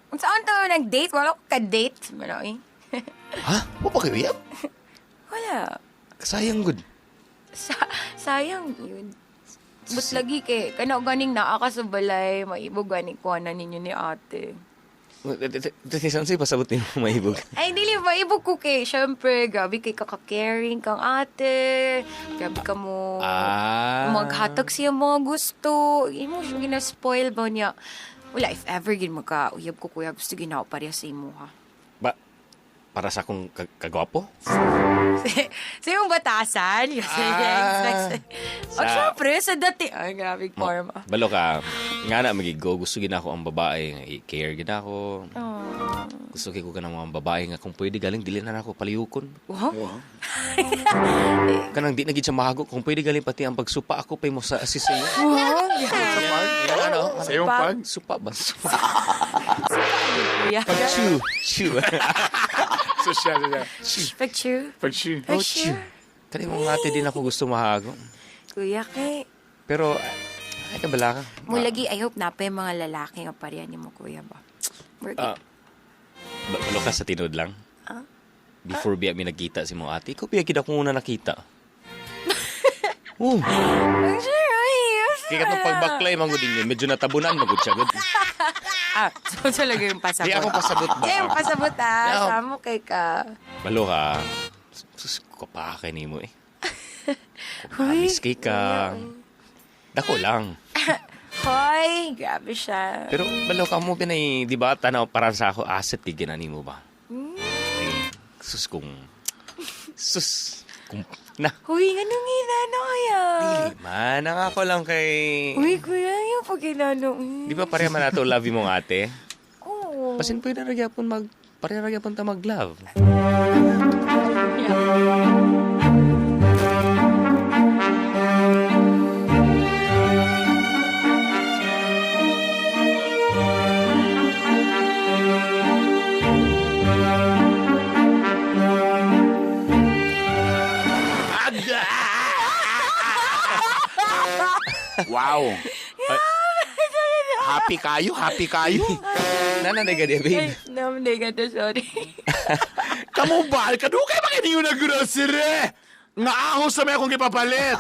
kung saan tayo nag-date? Wala ko ka-date. Wala, eh. Ha? Wa pa kayo uyab? Wala. Sayang gud. Sayang yun. But lagi kay, kana ganing naa ka sa balay, maibog ganing kuha na ninyo ni ate. Saan sa'yo pasabot nimo maibog? Ay, dili, maibog ko kay, syempre, grabe kay kaka-caring kang ate. Grabe ka mo. Ah. Maghatag siya mga gusto. Imo siya gina-spoil ba niya? Wala, if ever gin magka-uyab ko, kuya, gusto ginawa pareha sa imo, ha? Ba para sa akong kagwapo? Sa yung batasan? Kasi Ah. Oh, syempre, sa dati. Ay, grabe forma. Balo ka, nga na magigo, gusto gina ako ang babae, nga i-care gina ako. Gusto kay ko ka ng mga babae nga kung pwede galing dili na nako paliyukon. Wow. Kanang di na gid siya mahago kung pwede galing pati ang pagsupa ako pay mo sa assist sa iyo. Wow. Yan ano? Sa iyong pag? Supa ba? Supa. Kuya. Pag chew. Chew. So siya, siya. Picture. Pag siya. Oh, chew. Kani mong ate din ako gusto mahago. Kuya, kay... Pero ay kabala ka. Mulagi, I hope na pa yung mga lalaki nga pareha ni mo, kuya ba? Work Ah. Balo ka sa tinod lang. Ah? Before biya mi nagkita si mong ate, ikaw biya gid ako una nakita. Oh. Ay, sure, ay. Kaya katong pagbaklay man gud ninyo, medyo natabunan man gud siya gud. Ah, so talaga yung pasabot. Di ako pasabot ba? Di yung pasabot, ah. Di ako- Samo kay ka. Balo ka. Sus, kapakay nimo eh. Huy. Miss kay ka. Dako lang. Hoy, grabe siya. Pero balo ka mo pinay, di ba, tanaw para sa ako asset kay ginani mo ba? Eh, sus kung sus kung na Huy, anong ginano kaya? dili man ang ako lang kay Uy, kuya, yung pag-inano. Di ba pareha man nato love mong ate? Oo. Basin pwede ra gyapon mag pareha ra gyapon ta mag-love. Wow. Happy kayo, happy kayo. Nananay ka di, babe. Ay, naman ka to, sorry. Kamu ba? Kadugay ba kayo na grocery? Nga ahos sa may akong gipapalit.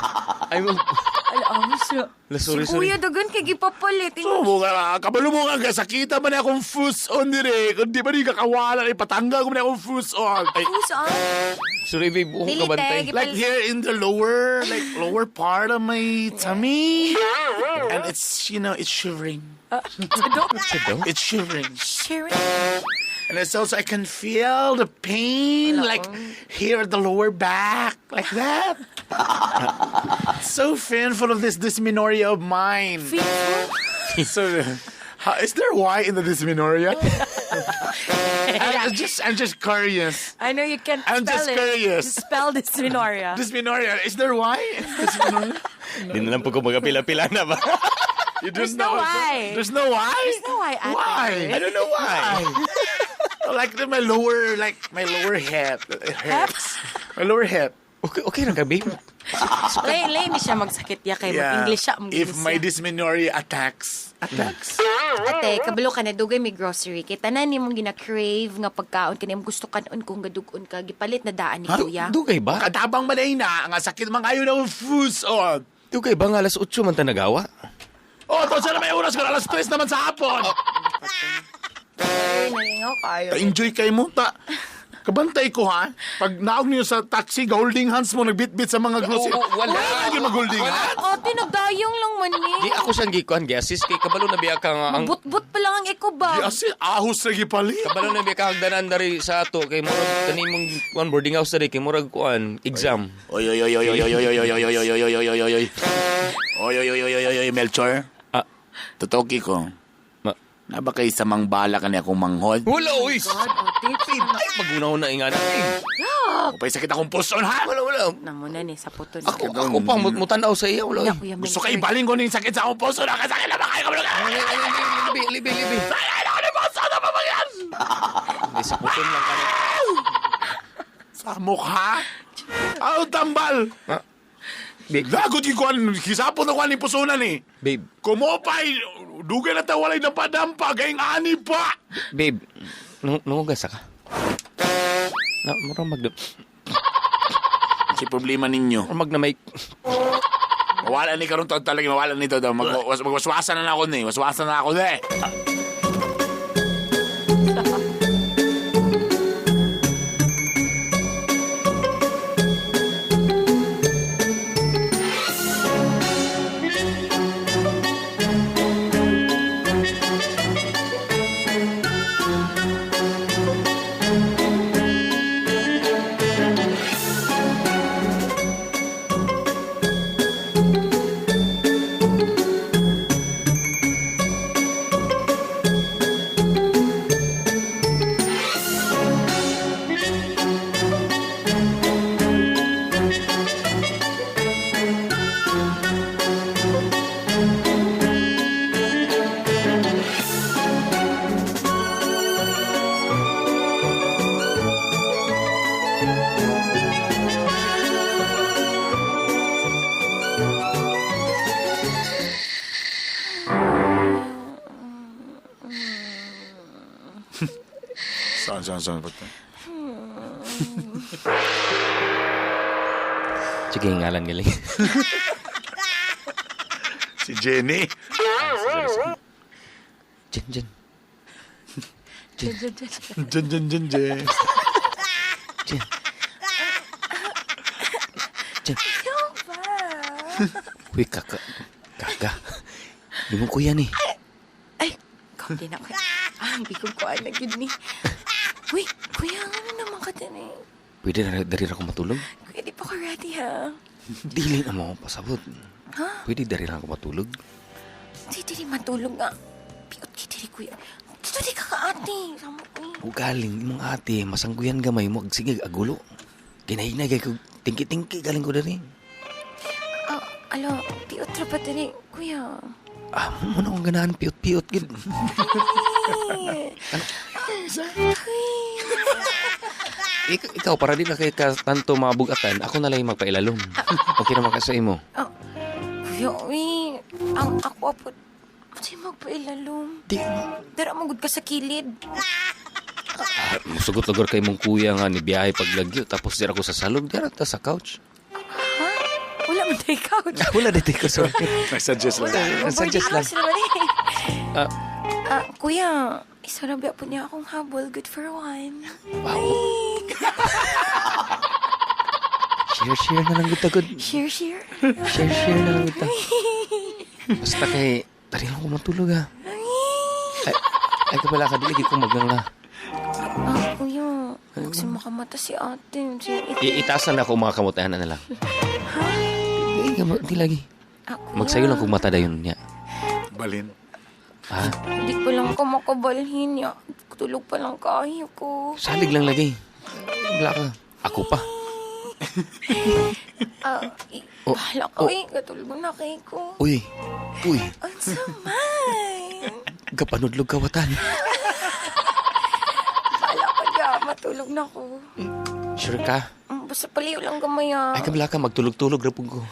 Ay mo. Ala, ahos na. La, sorry, Si sorry. Kuya, dagan kay gipapalit. So, mo ka, kabalo mo ka, kasakita man akong fus on dire. Kung di ba di kakawala, ipatanggal ko man akong fus on. Ay, Saan? Sorry, babe. Buong Dili, kabantay. te, like here in the lower, like lower part of my tummy. And it's, you know, it's shivering. It's shivering. Sharing. And it's also, I can feel the pain, like here at the lower back, like that. So painful of this dysmenorrhea of mine. So, how, is there Y in the dysmenorrhea? I'm just curious. I know you can't I'm spell just it. curious. Just spell dysmenorrhea. Dysmenorrhea, is there Y? Dysmenorrhea? Di na lang po kung magapila-pila na ba? You There's don't no know. Y. There's no Y? There's no Y, ate. Why? I don't know why. Like my lower, like my lower hip. It hurts. My lower hip. Okay, okay lang ka, babe. Lay, lay ni siya magsakit ya kay mag-English siya. If mag-English my siya. dysmenorrhea attacks. Attacks. Ate, kabalo ka na dugay may grocery. Kay tanan nimong gina-crave nga pagkaon kani imong gusto kanon kung gadug-on ka gipalit na daan ni kuya. Dugay ba? Katabang man ay na, nga sakit man kayo ng fus on. Dugay ba nga alas 8 man ta nagawa? Oh, to na may oras ko, alas 3 naman sa hapon. Ay, nalingaw kayo. Enjoy kayo mo, ta. Kabantay ko ha. Pag naog niyo sa taxi, holding hands mo, nagbitbit sa mga grocery. Oo, wala. Wala lagi mag-holding hands. Ate, nagdayong lang man ni. Di ako siyang gikuan, gi-assist kay kabalo na biya ka nga ang But-but pa lang ang eko Di ba? asi, ahos lagi palit. kabalo na biya ka hagdanan dari sa ato kay murag kanimong kuan boarding house dari kay murag kuan exam. Oy, oy, oy, oy, oy, oy, oy, oy, oy, oy, oy, oy, oy, oy, oy, oy. Oy, oy, oy, oy, oy, oy, Melchor. Ah. Totoo, Kiko. Ma Na ba kay samang bala ka ni akong manghod? Wala, uy! God, ate. Ay, pagunaw na nga na. Upay sakit akong puson, ha? Wala, wala. Namuna ni sa puto ni. Ako pa, mutanaw sa iya. Wala, uy. Kuya, Gusto ka ibalin ko ning sakit sa akong puso na kasakit na ba kayo? Libi, libi, libi. Sakit ako ni puso na pamagyan! Ay, sa puton lang ka na. Sa mukha? Aw, tambal! Lagot ikuan, kisapon na kuan ni pusonan eh. Babe. Kumupay, dugay na ta walay napadampa, gayong ani pa! Babe, nungugasa ka? Na, murang mag... Si problema ninyo. Murang mag na may... Mawala ni karon taon talaga, mawala nito daw. Magwaswasan na ako ni, waswasan na ako ni. Saan? Sige, ngalan galing. Si Jenny. Jen, Jen. Jen, Jen, Jen. Jen, Jen, Jen, Jen. Jen. Jen. Uy, kaka. Kaka. Di mo kuya ni. Ay, ikaw din ako. Ah, ang bigong ko ay nagyud ni. Uy, kuya, ano naman ka din eh. Pwede na dari ra ako matulog? Kuya, di pa ko ready ha. Dili na mo, pasabot. Ha? Pwede dari ra ako matulog? Di, dili matulog nga. Piot ki dili, kuya. Dito di ka ka-ate. Sama ko eh. O galing, imong ate, masangguyan gamay mo. Sige, agulo. Ginahinay kay ko, tingki-tingki galing ko dari. Ah, alo, piot ra pa dili, kuya. Ah, mo na akong ganahan, piot-piot. Gid. Ano? Ikaw, para di na kay ka tanto mabugatan, ako na lang yung magpailalom. Okay naman ka sa imo. Ah, kuya, uy, ang ako po, kasi magpailalom. Di. Dara mo gud ka sa kilid. Ah, musugot lugar kay mong kuya nga ni biyahe paglagyo, tapos dira ako sa salog, dira ta sa couch. Ha? Wala man tayo couch. Wala dito ko, sorry. Nag-suggest lang. Nag-suggest lang. Ah, ah, kuya, isa na ba po niya akong habol. Good for one. Wow. Share, share na lang gud. Share, share. Share, share na lang gud. Basta kay, tari lang ko matulog ha. Ay, kapala ka, dili ko maganga. Ah, kuya, kasi makamata si ate. Si Itasan na ako mga kamutahan na lang. Ha? Di lagi. Ah, kuya. Magsayo lang kung mata dayon niya. Balin. Ha? Hindi pa lang ako makabalhin niya. Tulog pa lang kayo ko. Salig lang lagi. Wala ka. Ako pa. Ah, Oh, bahala ka oh. eh. Katulog na kay ko. Uy. Uy. Ang samay. Gapanudlog kawatan. Bahala ka dya. Matulog na ko. Sure ka? Basta paliw lang gamay ah. Ay, kabla ka. Magtulog-tulog ra pud ko.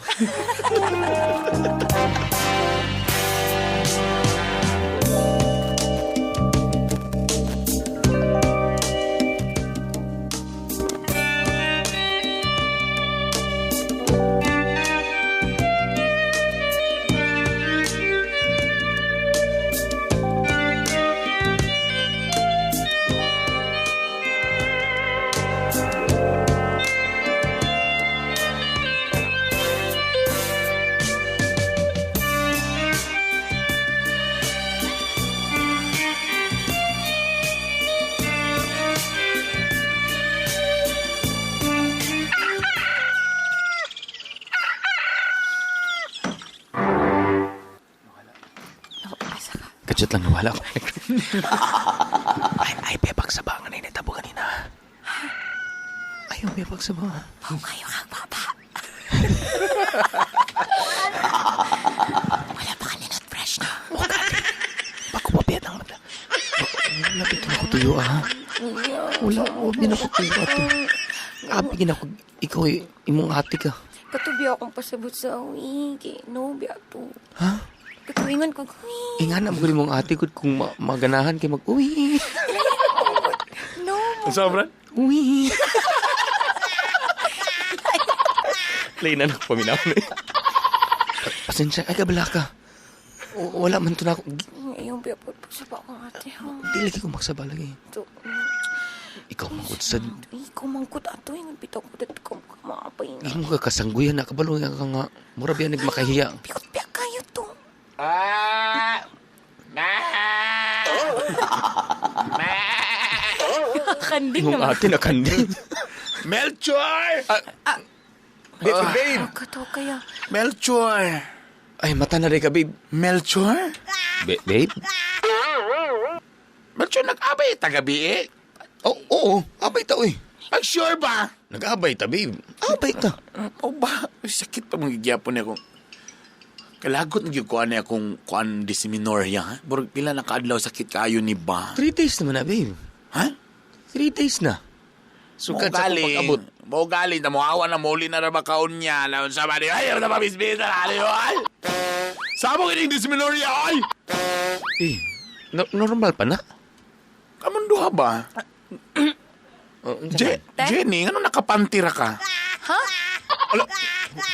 Kadyot lang nawala ko. Ay, ay, bebag sa bangan na initabo kanina. Ay, yung bebag sa bangan. Oh, kayo kang papa. Wala pa ka ninot fresh na. Bago pa piyat ang madla. Lapit na ako tuyo, ah. Wala, huwag din ako tuyo, ato. Abi, gina ako, ikaw, eh, imong ate ka. Katubi akong pasabot sa uwi. Kay no, biya to. Ha? Katuingan ko, uwi. Ingan na mo imong ate ko kung maganahan kay mag-uwi. No, Sobra? Uwi. Lay na nagpaminaw na eh. Pasensya, ay kabala ka. Wala man to na ako. Ayaw, biya po. Pasaba akong ate, ha? Di lagi ko magsaba lagi. To, Ikaw mangkot sad. Ikaw mangkot ato. Ingon bitaw ko dito ka maapay na. Imo ka kasangguyan na kabalo nga ka nga. Mura biya nagmakahiya. Pikot biya kayo to. Kanding Imong naman. ate na kanding. Melchor! Babe, babe. Kato kaya. Melchor! Ay, mata na rin ka, babe. Melchor? Babe? Melchor, nag-abay tagabi eh. Oh, oo. Abay ta, uy. Pag sure ba? Nag-abay ta, babe. Abay ta. O ba? Ay, sakit pa mong gigyapon niya kung... Kalagot na gyud ko ani akong kuan dysmenorrhea, ha? Murag pila na kaadlaw sakit kaayo ni ba? 3 days naman na, babe. Ha? 3 days na. Sugad sa akong pag-abot. Mo galing na moawa na muli na ra ba kaon niya. Laon sa bali. Ay, na mabisbis na ali ay. Sabong ining dysmenorrhea ay. Eh, normal pa na. Kamon duha ba? Oh, unsa man? Jenny, ano nakapantira ka? Ha? Ala,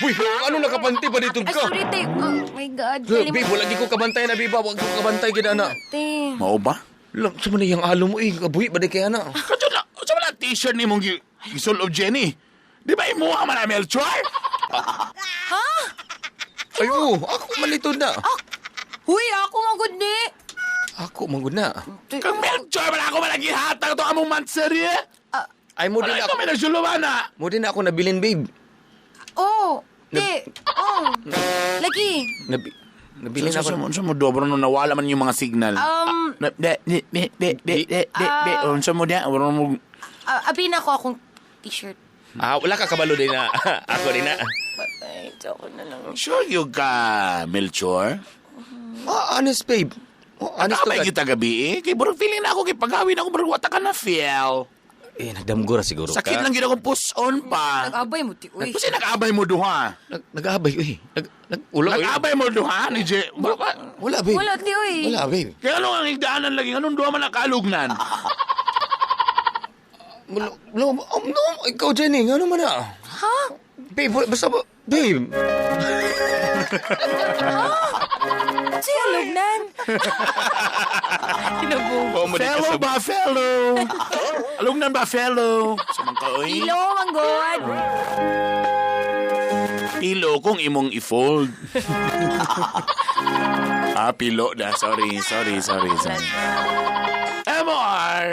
uy, ano nakapanti pa dito Ay, ka? sorry, te. Oh my God. Babe, wala ko kabantay na, babe. Wag ko kabantay gid ana. Te. Mao ba? Lang, sa man iyang alo mo eh. Kabuhi ba di kaya na? Kadyo na, sa man ang t-shirt ni mong gisul of Jenny? Di ba imuha man na Melchor? Ha? Ay, oo, ako malitod na. Huy, ako magod ni. Ako magod na. Kang Melchor, wala ako malagi hatag to among manserye. Ay, mo din Wala ako. ito may nagsuluban na. Mo din ako nabilin, babe. Oh, te. Oh. Lagi. Nabilin ako. Sa mo dobro no nawala man yung mga signal. De de de de de de de de unsa mo dia wala mo Abi na ako akong t-shirt. Ah, wala ka kabalo din na. Ako din na. Patay, ako na lang. Sure you ka Melchor? Ah, honest, babe. Oh, honest to Nakabay God. kita gabi eh. Kay burog feeling na ako kay pagawin ako burog wata ka na feel. Eh, nagdamgo ra siguro Sakit ka. lang gid akong push on pa. Nag-abay mo, ti. Uy. Kasi nag-abay mo duha. Nag-abay, uy. Ulo, uy. Nag-abay mo duha ni Je. Wala, babe. Wala, ti, uy. Wala, babe. Kaya ano ang higdaanan lagi? Anong duha man ang kaalugnan? Wala, wala, no, ikaw, Jenny, ano man na? Ha? Babe, basta ba, babe. Si alugnan. Kinabubo. Fellow ba, fellow? Alugnan ba, fellow? Sumang ka, oy. Ilo, manggod. Pilo kung imong i-fold. Ah, pilo na. Sorry, sorry, sorry, sorry. MR!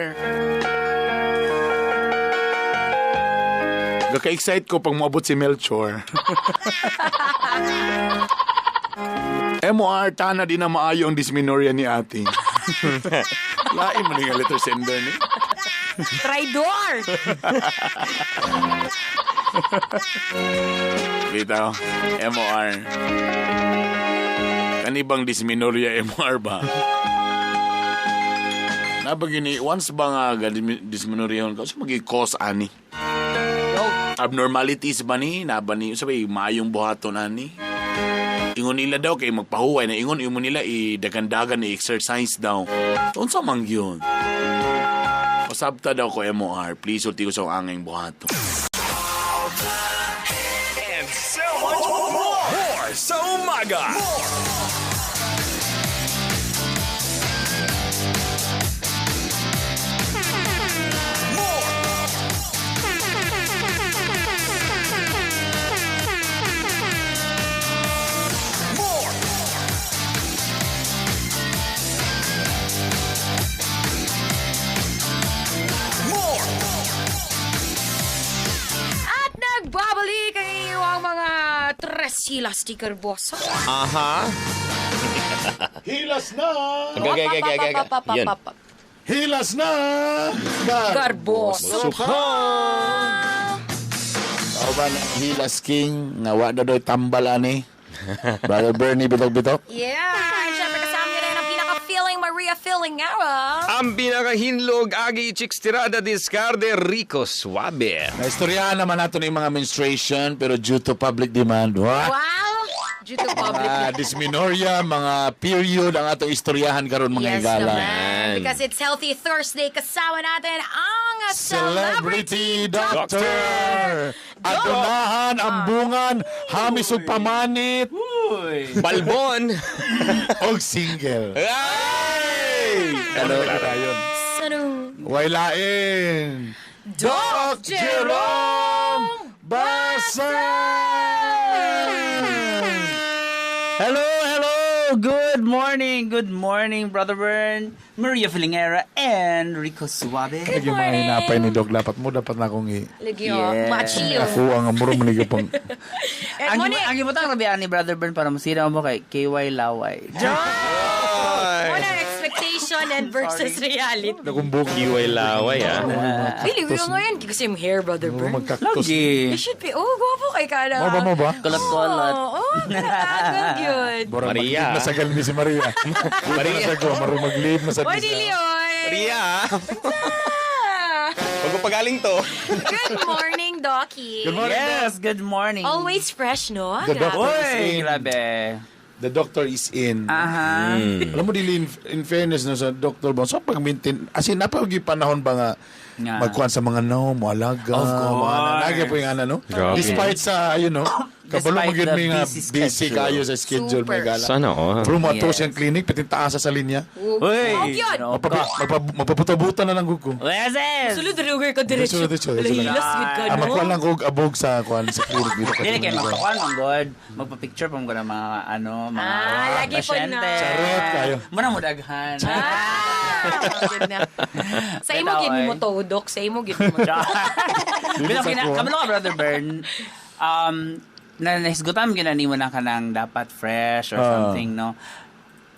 Gaka-excite ko pag moabot si Melchor. MOR, tana di na maayo ang dysmenorrhea ni ate. Lain mo nga letter sender ni. Traidor! Bitaw, MOR. Kanibang dysmenorrhea MOR ba? Nabagini, once ba nga dysmenorrhea ka, so magi-cause ani? Abnormalities ba ni? Naba ni? Sabi, maayong buhaton ani? Ingon nila daw kay magpahuway na ingon imo nila i-dagandagan i-exercise daw. Unsa man yun? Pasabta daw ko MOR, please ulti ko sa angay buhaton. And so much more. More sa umaga. More. More. More. More. At nagbabalik ang iyong mga Tresila sticker boss. Aha. Hilas na! Okay, okay. Yun. Hilas na! Garboso ka! Kauban ang Hilas King, nga wa na do'y tambal ani. Brother Bernie, bitok-bitok. Yeah! And syempre kasama nyo rin ang pinaka-feeling Maria Feelingera. Ang pinakahinlog, Agi Chicks Tirada, Discarde, Rico Suabe. Naistoryahan naman natin yung mga menstruation pero due to public demand. What? Wow! Due to public Mga dysmenorrhea, mga period, ang atong istoryahan karon mga Yes higala. naman. Because it's Healthy Thursday, kasama natin ang Celebrity Doctor! Adunahan, ambungan, hamis ug pamanit, Balbon! og single. Ay! Ano yun? Sano? Wailain! Doc Jerome Basan! Hello, hello! Good morning, Brother Bern, Maria Filingera, and Rico Suabe. Lagi mga hinapay ni Doc, dapat mo, dapat na akong i... Lagi oh, Yes. machiyo. Ako ang amuro mo ni pang... And Ang, muna, ang gibutang rabi ni Brother Bern para masira mo kay KY Laway. muna expectation and versus reality. Nagumbok. Kiway laway, ah. Really, we ngayon kasi yung hair, Brother Bern. Magkaktos. Lagi. You should be, oh, gwapo kay ka na. Mo ba, mo ba? Kulot-kulot. Oo, oh, good yun. Bora Maria. maglib na sa galmi si Maria. Maria. Na sa ko, marunong maglib na sa Oy, dili, oy. Maria, ah. Ah. Pagpapagaling to. Good morning, Doki. Good morning. Yes, good morning. Always fresh, no? The Grabe. doctor is Uy, in. grabe. The doctor is in. Aha. Alam mo, dili, in fairness no, sa doctor ba, so pag-maintain, as in, napag panahon ba nga, Nga. magkuhan sa mga no, moalaga, Of course. mga nage po yung ano, no? Grabe. Despite sa, you know, kabalo Despite mo gyud the may nga busy busy schedule. kayo sa schedule, Super. may gala. Sana, oh. Pero mo Yes. siyang clinic, pati taasa sa linya. Uy, Oh, yun. ginoo ka. Magpaputa-buta na lang gud ko. Yes, yes. Sulod ruger ka diretso. Diretso, diretso, diretso lang. Hilas gud ka, Ah, no? magkuhan lang ko abog sa kuan sa clinic dito. Dili kay magpakuan man god, magpa-picture pa mo ng mga ano, mga Ah, lagi po pasyente. na. Charot kayo. Muna mo daghan. Ah, yun na. Sa imo Bitaw, gid eh. mo to, Dok. Sa imo gid mo. to. Pero sa kina kuha. kabalo ka Brother Bern. Na nahisgutan mo ginani mo na ka ng dapat fresh or Ah. something, no?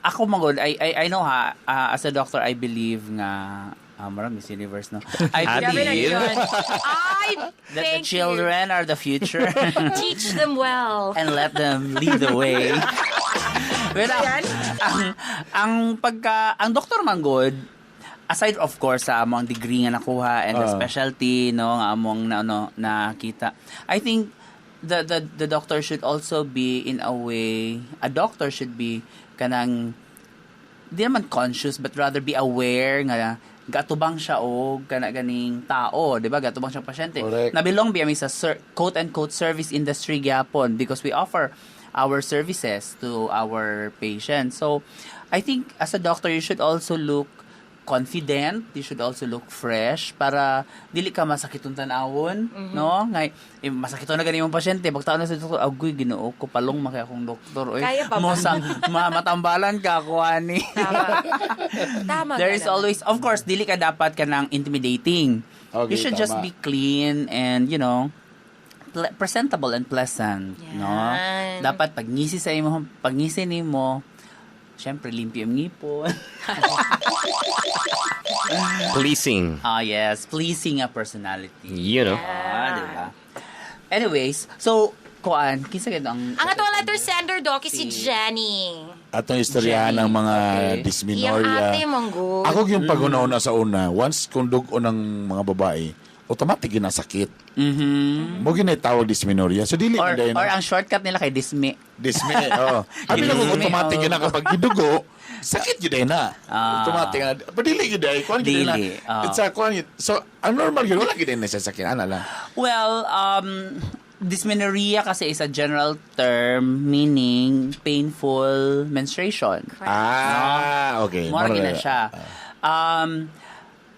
Ako magod, I know ha, as a doctor, I believe nga, marami Miss Universe, no? I Grabe na believe yun. Ay, that the thank you. children are the future. Teach them well. And let them lead the way. Pero ang pagka ang doktor man good, aside of course sa among degree nga nakuha and the Ah. specialty no nga among na ano nakita. I think the doctor should also be in a way a doctor should be kanang di naman conscious but rather be aware nga gatubang siya og kana ganing tao, di ba? Gatubang siya pasyente. Correct. Nabilong biya mi sa quote and quote service industry gyapon because we offer our services to our patients. So, I think as a doctor you should also look confident, you should also look fresh para dili ka masakiton tan-awon, no? Ngay eh, masakiton na gani imong pasyente, pagtaon na sa doktor, agoy Ginoo ko palong makay akong doktor oy. Kaya pa ba? Mo sa matambalan ka ako ani. Tama. Tama. There ka is naman. always, of course, dili ka dapat ka ng intimidating. Okay, you should just tama. be clean and, you know, presentable and pleasant, no? Yan. Dapat pag ngisi sa imo, pag ngisi nimo, syempre limpyo ang ngipon. Pleasing. Ah, yes, pleasing a personality. You know. Ah, di ba? Anyways, so kuan, kinsa gid ang Ang atong letter sender, Doc, is si Jenny. Atong istoryahan ng mga Okay. Iyang dysmenorrhea. ate, manggo. Ako yung pag-una sa una, once kung dugo ng mga babae, automatic yun ang sakit. Mo ginay tawag dysmenorrhea. So dili Or, man dayon. or ang shortcut nila kay dismi. Disme, oh. Abi na kung Disme, automatic oh. yun na kapag gidugo, sakit yun day na. Ah. Automatic na. Pero dili yun day, kuan yun na. Dili, ah. It's a kuan yun. So, ang normal yun, wala yun day na sa sakit. Ana lang. Well, dysmenorrhea kasi is a general term meaning painful menstruation. Ah, okay. Mora Mora gina na. siya.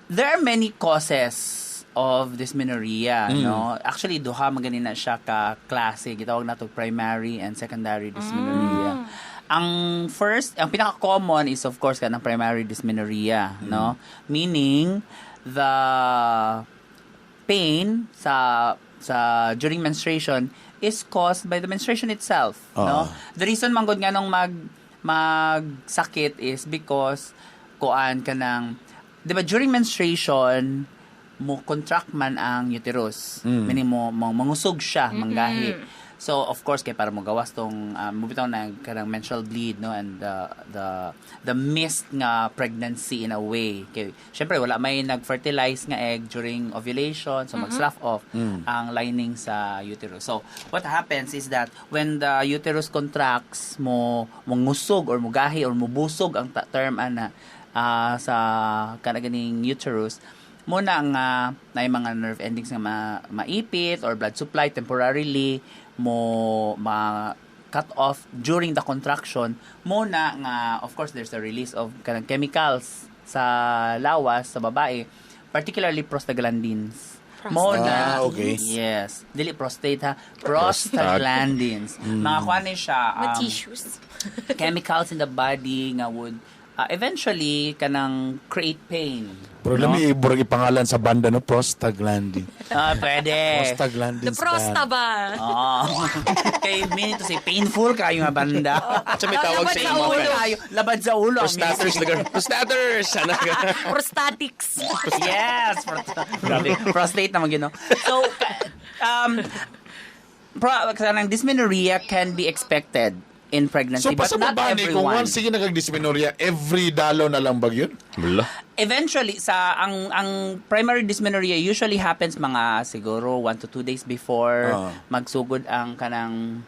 There are many causes of dysmenorrhea, no? Actually, duha man gani na siya ka klase. Gitawag nato primary and secondary dysmenorrhea. Ang first, ang pinaka-common is of course kanang primary dysmenorrhea, no? Meaning the pain sa during menstruation is caused by the menstruation itself, no? Oo. The reason man gud nga nung mag magsakit is because kuan ka ng, 'di ba, during menstruation mo contract man ang uterus. Meaning mo mangusog siya, manggahi. So of course kay para mo gawas tong mo bitaw na kanang menstrual bleed, no, and the missed nga pregnancy in a way. Kay syempre wala may nag-fertilize nga egg during ovulation, so mag-slough off ang lining sa uterus. So what happens is that when the uterus contracts, mo mongusog or mugahi or mubusog ang term ana sa kana ganing uterus mo na nga na mga nerve endings nga maipit or blood supply temporarily mo ma cut off during the contraction mo na nga, of course, there's a release of kanang chemicals sa lawas sa babae, particularly prostaglandins mo na. Ah, okay. Yes, dili prostate ha, prostaglandins, mga kuan ni siya, Mga tissues. Chemicals in the body nga would eventually kanang create pain. Pero no? lami, burag ipangalan sa banda, no? Prostaglandin. Ah, pwede. Prostaglandins The prosta band. ba? Oo. Kay meaning to say, painful kayo nga banda. At may tawag Labad sa sa imo. ulo. Kayo, labad sa ulo ang Prostaters lugar. Prostaters! Ano ka? Prostatics. Yes! Grabe. Prostate naman yun, no? So, kanang dysmenorrhea can be expected in pregnancy, So, but pasabot not ba ni, kung everyone. once sige nagag-dysmenorrhea, every dalo na lang bag yun? Wala. Eventually, sa ang primary dysmenorrhea usually happens mga siguro 1 to 2 days before magsugod ang kanang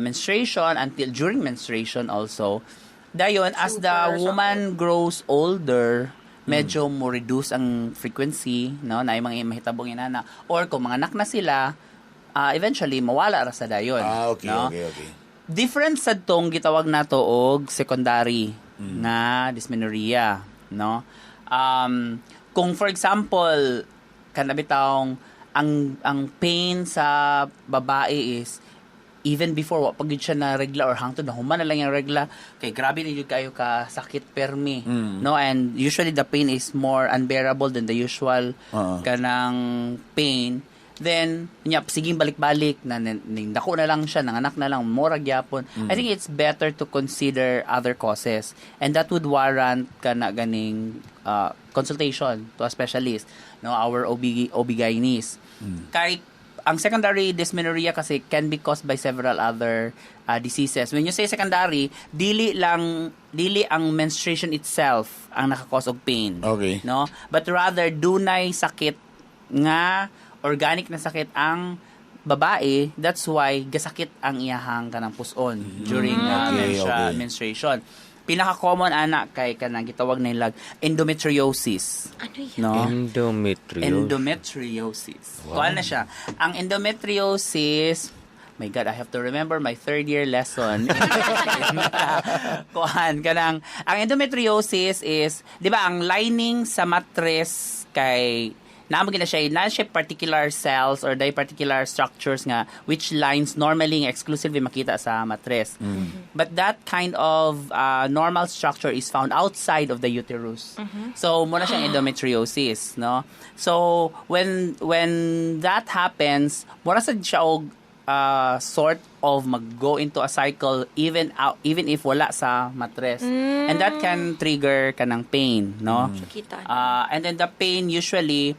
menstruation until during menstruation also. Dayon, as the Super woman grows older, medyo mo reduce ang frequency, no, na mga mahitabong inana or kung mga anak na sila, eventually mawala ra sa dayon, Ah, okay, no? okay. Different sa tong gitawag nato og secondary nga dysmenorrhea, no? Kung for example, kana bitawng ang pain sa babae is even before wa pa gyud siya na regla or hangtod na human na lang yung regla kay grabe na gyud kayo ka sakit permi, no, and usually the pain is more unbearable than the usual kanang pain, then nya sige balik-balik na ning dako na lang siya, nanganak na lang, mora gyapon. I think it's better to consider other causes and that would warrant kana ganing consultation to a specialist, no, our OB OB-GYNs, kay ang secondary dysmenorrhea kasi can be caused by several other diseases. When you say secondary, dili lang dili ang menstruation itself ang naka-cause og pain. No? But rather dunay sakit nga organic na sakit ang babae, that's why gasakit ang iyahang kanang puson during menstruation. Pinaka-common ana kay kanang gitawag nila endometriosis. Ano yan? No? Endometriosis. Endometriosis. Wow. Na siya. Ang endometriosis, my God, I have to remember my third year lesson. Kuan, kanang, ang endometriosis is, di ba, ang lining sa mattress kay, naamo gina siya, na siya particular cells or di particular structures nga which lines normally nga exclusively makita sa mattress. But that kind of normal structure is found outside of the uterus. So muna siyang endometriosis, no? So when that happens, mura sad siya og sort of mag-go into a cycle even out, even if wala sa mattress. And that can trigger kanang pain, no? Kita. And then the pain usually,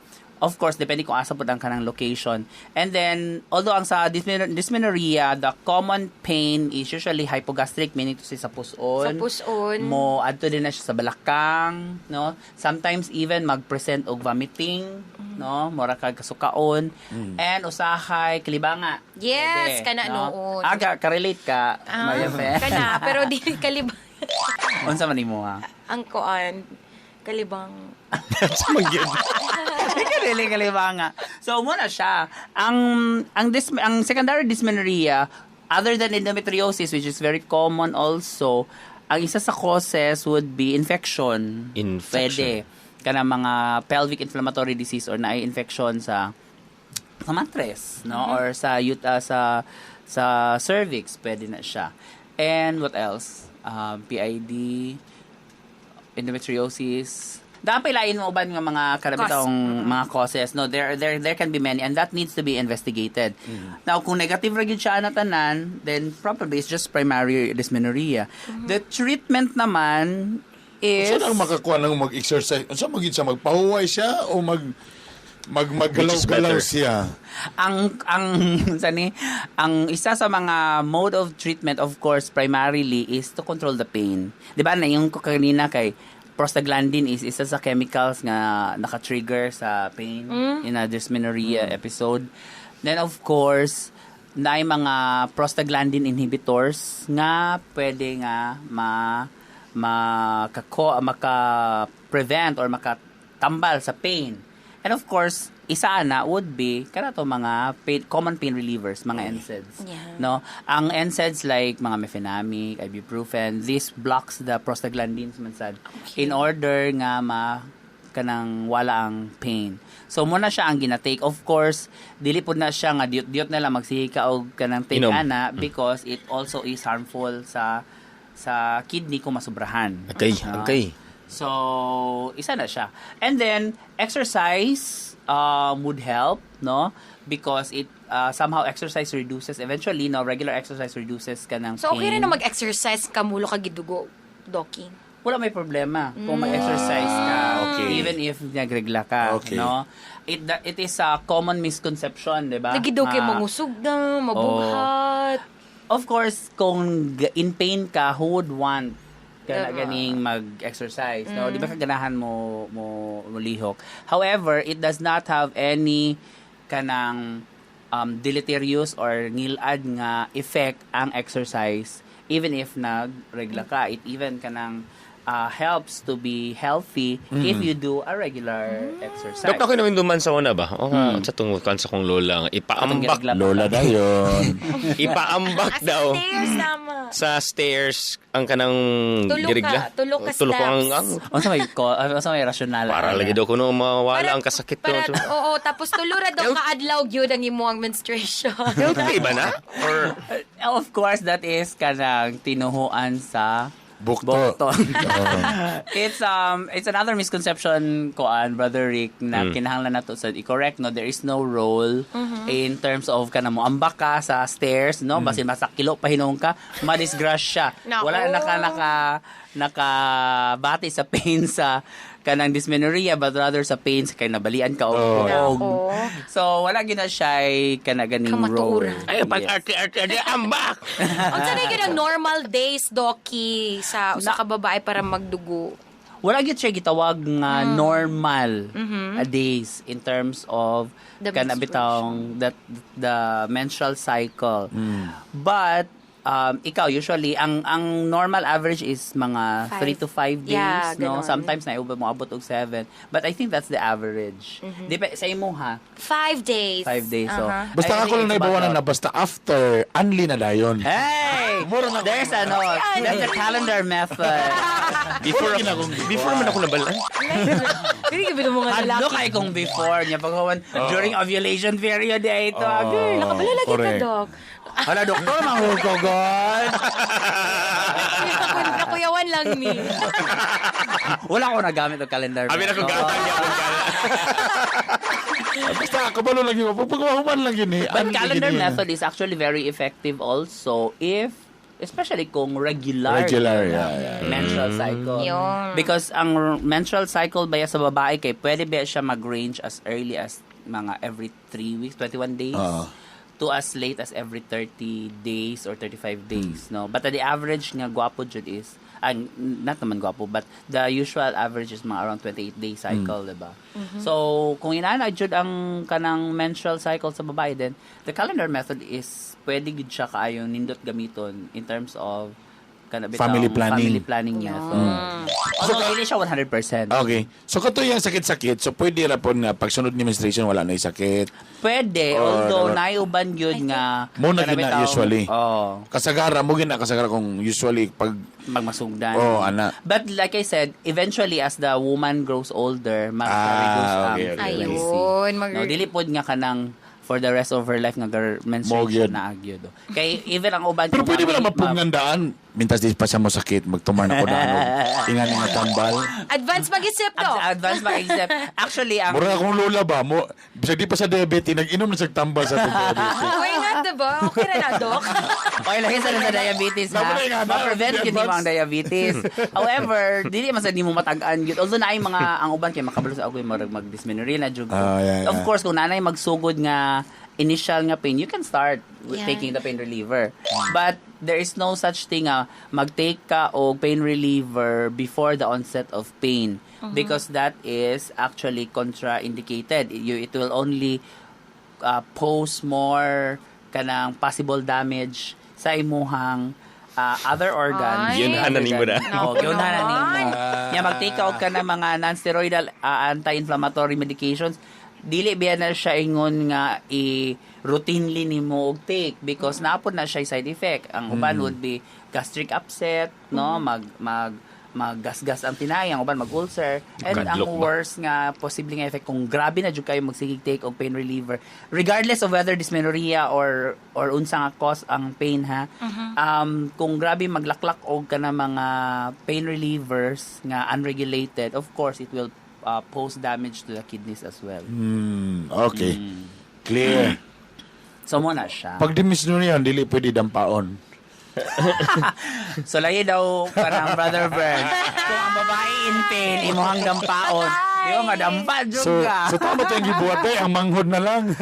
of course, depende kung asa po ang kanang location. And then, although ang sa dysmenorrhea, the common pain is usually hypogastric, meaning to say sa puson. Sa puson. Mo, adto din na siya sa balakang, no? Sometimes even mag-present og vomiting, no? Mura kag kasukaon. And usahay, kalibanga. Yes, Pwede, kana no? noon. Ah, ka-relate ka, Ah, Maria Fe. kana, pero dili kalibang Unsa man imo ha? ang kuan, kalibang. Dili kalibanga. So muna siya. Ang secondary dysmenorrhea, other than endometriosis, which is very common also, ang isa sa causes would be infection. Infection. Pwede. Kana mga pelvic inflammatory disease or naay infection sa mattress, no? Or sa cervix, pwede na siya. And what else? PID, endometriosis. Dapat lain mo uban nga mga karabitong mga causes, no? There can be many and that needs to be investigated. Now, kung negative ra gyud siya na tanan, then probably it's just primary dysmenorrhea. The treatment naman is Unsa nang makakuha ng mag-exercise? Unsa magid siya, magpahuway siya o mag mag maggalaw-galaw Which is better? siya? Ang sani, ang isa sa mga mode of treatment, of course, primarily is to control the pain. 'Di ba na yung kanina kay prostaglandin is isa sa chemicals nga naka-trigger sa pain in a dysmenorrhea episode. Then, of course, naay mga prostaglandin inhibitors nga pwede nga ma makako maka-prevent or makatambal sa pain. And of course, isa na would be kanato mga pain, common pain relievers, mga NSAIDs. No? Ang NSAIDs like mga mefenamic, ibuprofen, this blocks the prostaglandins man sad in order nga ma kanang wala ang pain. So mao na siya ang gina-take. Of course, dili pud na siya nga diyot-diyot na lang magsige ka og kanang take Inom. ana because it also is harmful sa kidney kung masubrahan. Okay, No? okay. So, isa na siya. And then, exercise would help, no? Because it somehow exercise reduces, eventually, no, regular exercise reduces kanang So, okay pain. rin na mag-exercise kamulo ka gidugo, Doki. Wala may problema kung mag-exercise ka. Even if nagregla ka, no? It is a common misconception, di ba? Lagi daw kay Ah, mangusog na, mabuhat. Of course, kung in pain ka, who would want ka na Diba? ganing mag-exercise, no? Mm. Di ba kaganahan mo mo lihok? However, it does not have any kanang deleterious or ngilad nga effect ang exercise even if nagregla ka. It even kanang helps to be healthy if you do a regular exercise. Dok, ako naman duman sa una ba? O nga, sa tungkol sa kong lola, nga, ipaambak. Atong Lola dayon. Ipaambak daw. Stairs tama. Sa stairs ang kanang Tulo ka, girigla. tulo ka Tulo ko ang, steps. ang Unsa may ko, unsa may rational? para lagi daw kuno mawala ang kasakit Para, to. oo, tapos tulo ra daw kaadlaw gyud ang imong menstruation. Healthy ba na? Or Of course, that is kanang tinuhuan sa Bukto. Bukto. It's another misconception koan, Brother Rick, na kinahanglan nato sa i-correct, no? There is no role in terms of kanang mo ambak ka sa stairs, no? Basin masakilo pa hinuon ka, madisgrasya. Nako. Wala naka naka nakabati sa pain sa kanang dysmenorrhea but rather sa pain sa kay nabalian ka og Oh. og. Nako. So wala gina siya kana ganing role. Kamatuoran. Ay, pag arte arte ambak. Unsa na gyud ang normal days, Doki, sa usa ka babae para magdugo? Wala gyud siya gitawag nga normal days in terms of The kana bitawng that the menstrual cycle. But ikaw usually ang normal average is mga Five. 3 to 5 days, Yeah, no? ganon. Sometimes na mo abot og 7. But I think that's the average. Dep- sa imo ha, 5 days. 5 days. So Basta I ako think lang it's naibawanan about na basta after, unli na dayon. Hey! There's ano, that's the calendar method. Before man ako nabalan. Dili gyud mga lalaki. Hadlo kay kung before niya pagkawan during ovulation period eh ito. Oh. Nakabalo lagi ka, Correct. Dok. Hala, doktor, manghug ko, God. Nakuyawan lang ni. Wala ko nagamit og calendar. Abi na ko gatag yapon ka. Basta kabalo lang yun. Pag pagkahuman lang yun eh. But Unli calendar yun eh. method is actually very effective also if especially kung regular Regular, yeah. menstrual cycle. Yun. Because ang menstrual cycle baya sa babae kay pwede ba siya mag-range as early as mga every 3 weeks, 21 days. Oo. To as late as every 30 days or 35 days, no? But the average nga gwapo jud is not naman gwapo, but the usual average is mga around 28 day cycle, diba? So, kung inana jud ang kanang menstrual cycle sa babae then the calendar method is pwede gud siya kaayo nindot gamiton in terms of kana bitawng Family planning. Family planning method. Although dili siya 100%. Okay. So kato yung sakit-sakit, so pwede ra po na pagsunod ni menstruation wala na yung sakit. Pwede, Or- although naiuban yun nga Mo na kana gina bitawng- usually. Oh, Kasagara mo gina kasagara kung usually pag magmasugdan. Oh, ana. But like I said, eventually as the woman grows older, mag-reduce ang okay. frequency. Ayun, No, dili pod nga kanang for the rest of her life nga Mo menstruation gyud. na agyod. Kay even ang uban Pero kung pwede ba na ma- mapungandaan? Mintas di pa siya mo sakit, magtuman ako na ano. Ingan nga tambal. Advance mag-isip to. Advance mag-isip. Actually, ang Mura akong lola ba mo, bisag di pa sa diabetes, nag-inom na siya tambal sa diabetes. Why not, diba? Okay na na, Dok. Okay lang sa sa diabetes ha. Naman nga na, Ma-prevent yun advance. mo ang diabetes. However, dili man sa di mo matag-an yun. Although naay mga ang uban kay makabalo sa agoy marag mag-dysmenorrhea na jud. Ah, yeah, Of yeah. course, kung nanay magsugod nga initial nga pain, you can start with taking the pain reliever. But there is no such thing nga mag-take ka og pain reliever before the onset of pain because that is actually contraindicated. It will only pose more kanang possible damage sa imuhang other organs. Ay. Yun na nimo na. Oo, yun na nimo. Nya mag-take out ka ng mga non-steroidal anti-inflammatory medications. Dili biya na siya ingon nga i routinely nimo og take because naapod na siya side effect. Ang uban would be gastric upset, no, mag mag maggasgas ang tinay, ang uban mag-ulcer. And ang Kadlok ba? worst nga posible nga effect kung grabe na jud kayo magsigig take og pain reliever regardless of whether dysmenorrhea or unsa nga cause ang pain ha. Kung grabe maglaklak og kana mga pain relievers nga unregulated, of course it will pose damage to the kidneys as well. Okay. Clear. So mo na siya. Pag dysmenorrhea, dili pwede dampaon. So lahi daw parang Brother Bern. Kung ang babae in pain, imuhang dampaon. Di ba madampa jud So, ka? so tama to yung gibuhat eh, ang manghod na lang.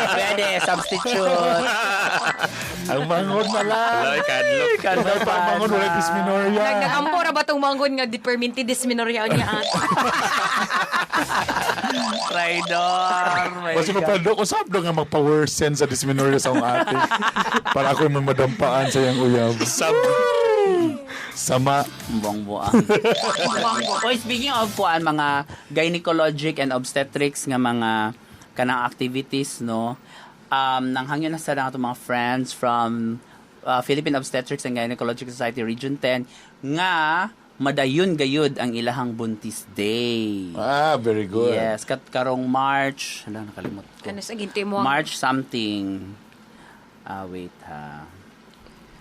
Pwede, substitute. Ang manghod na lang. Wala, kadlok. Wala pa ang manghod, wala dysmenorrhea. Nagnagampo ra ba tong mangon nga deperminti dysmenorrhea niya ata? Traidor. My Basta God. pa dok, usap do nga magpa-worsen sa dysmenorrhea sa akong ate. Para ako may madampaan sa iyang uyab. Sab. Sama. Buang-buang. Oy, speaking of kuan mga gynecologic and obstetrics nga mga kanang activities no. Nanghangyo na sa na atong mga friends from Philippine Obstetrics and Gynecologic Society Region 10 nga madayon gayud ang ilahang Buntis Day. Ah, very good. Yes, kat karong March, hala nakalimot ko. Ano sa ginti mo? March something. Ah, wait ha.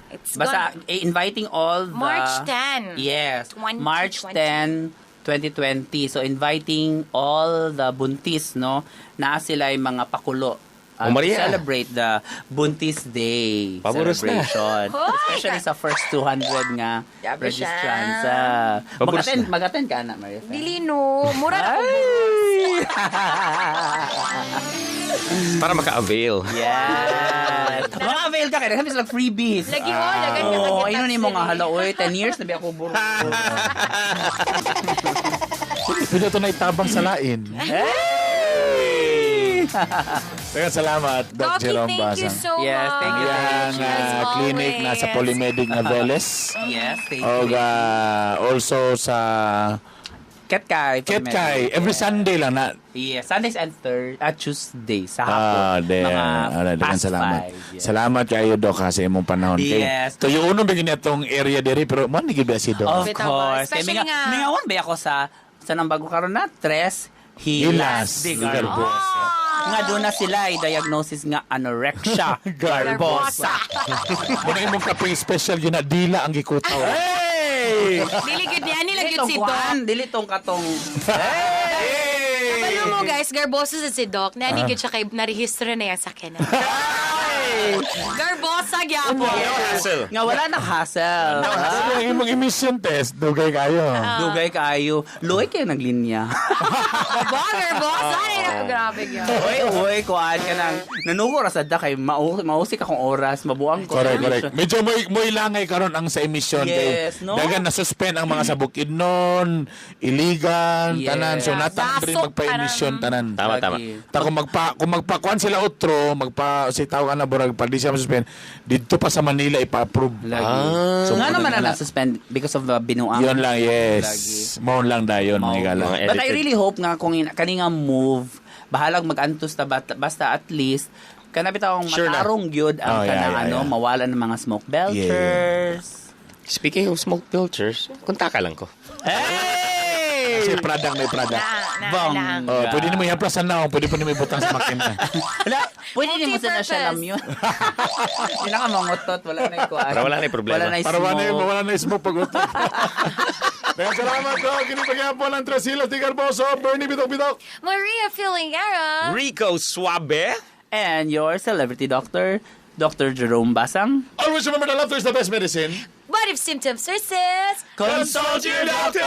It's Basta gonna- eh, inviting all the March 10. Yes. 2020. March 10, 2020. So inviting all the buntis no na sila ay mga pakulo Oh, to Maria. celebrate the Buntis Day Paboros na. celebration. Hoy! Especially sa first 200 nga Grabe siya. registrants. Ah. Paboros Mag-attend, na. mag-attend ka na, Maria. Fe. Dili no. Mura na kung Para maka-avail. Yes. Maka-avail ka kaya sila freebies. Lagi ho, dagan ka Oo, kagitap ayun ni mo nga sila. hala oy, 10 years na ba ako buro. Pwede ito na itabang sa lain. Teka, salamat, Doc Doki, Jerome thank you Basang. so Yes, much. thank you, Yang As clinic always. nasa Polymedic na Veles. Yes, thank you. Og also sa Ketkay. Ketkay. Every Sunday lang na. Yes, Sundays and Tuesday sa hapon. Ah, then, mga alright, past salamat. 5. Yes. Salamat kayo, Doc, ha, sa imong panahon. Kay, Yes. Tuyo uno bigyan niya tong area diri, pero man, ni si Doc. Of Bitaw ba? course. Kaya Especially nga- mingawan ba ako sa nang bago karon na tres Hilas hilas de de Garbosa. Nga doon na sila i-diagnosis nga anorexia Garbosa. garbosa. Muna imong kape special yun na dila ang gikutaw. Hey! Dili gud niya nila Dili gud tong si Doc. kuan, dili tong katong. Kabalo mo guys, Garbosa sa si Doc. Nani gud siya kay narehistro na yan sa akin. Garbosa gyapon. Hassle. Nga wala na hassle. Sabi ang imong emission test, dugay kayo. Dugay kayo. Luoy kayo naglinya. Ba, Garbosa. Ay, naku, grabe gyud. Uy, uy, kuan ka nang nanugo ra sad kay mausik akong oras, mabuang ko. Correct, correct. Medyo mo'y langay karon ang sa emission Yes, kay no? dagan na suspend ang mga sa Bukidnon, Iligan, Yes. tanan. So natang rin Dasok, magpa-emission tanan. Tama, tama. Lagi. Ta kung magpakuan sila otro, magpa si tawag na burag pag di siya masuspend, didto pa sa Manila ipa-approve. Lagi. Ah. So, nga muna naman na na na-suspend because of the binuang. Yun lang, yes. Lagi. Mao lang dayon Mao. mga gala. Mga But I edited. really hope nga kung kani nga move, bahalag mag-antos ta basta at least kana bitaw ang Sure na. matarong gyud ang Oh, yeah, kanang yeah, ano, yeah. mawala ng mga smoke belchers. Speaking of smoke filters, konta ka lang ko. Hey! Kasi product may product. Ah. Na Bong. lang. Oh, pwede nimo ihaplas sa naong, pwede po nimo ibutang sa makina. Wala, pwede nimo sa na siya Multipurpose. lamyon. Hindi na ka mangutot, wala na yung kuan. Para wala na yung problema. Wala na yung Para wala na smoke. wala na smoke pag utot. Daghang salamat, Dok. Kini pagyapon ang Tres Hilos di Carboso, Bernie Bitok Bitok. Maria Filingera. Rico Suabe. And your celebrity doctor, Dr. Jerome Basang. Always remember that laughter is the best medicine. What if symptoms persist? Consult your doctor!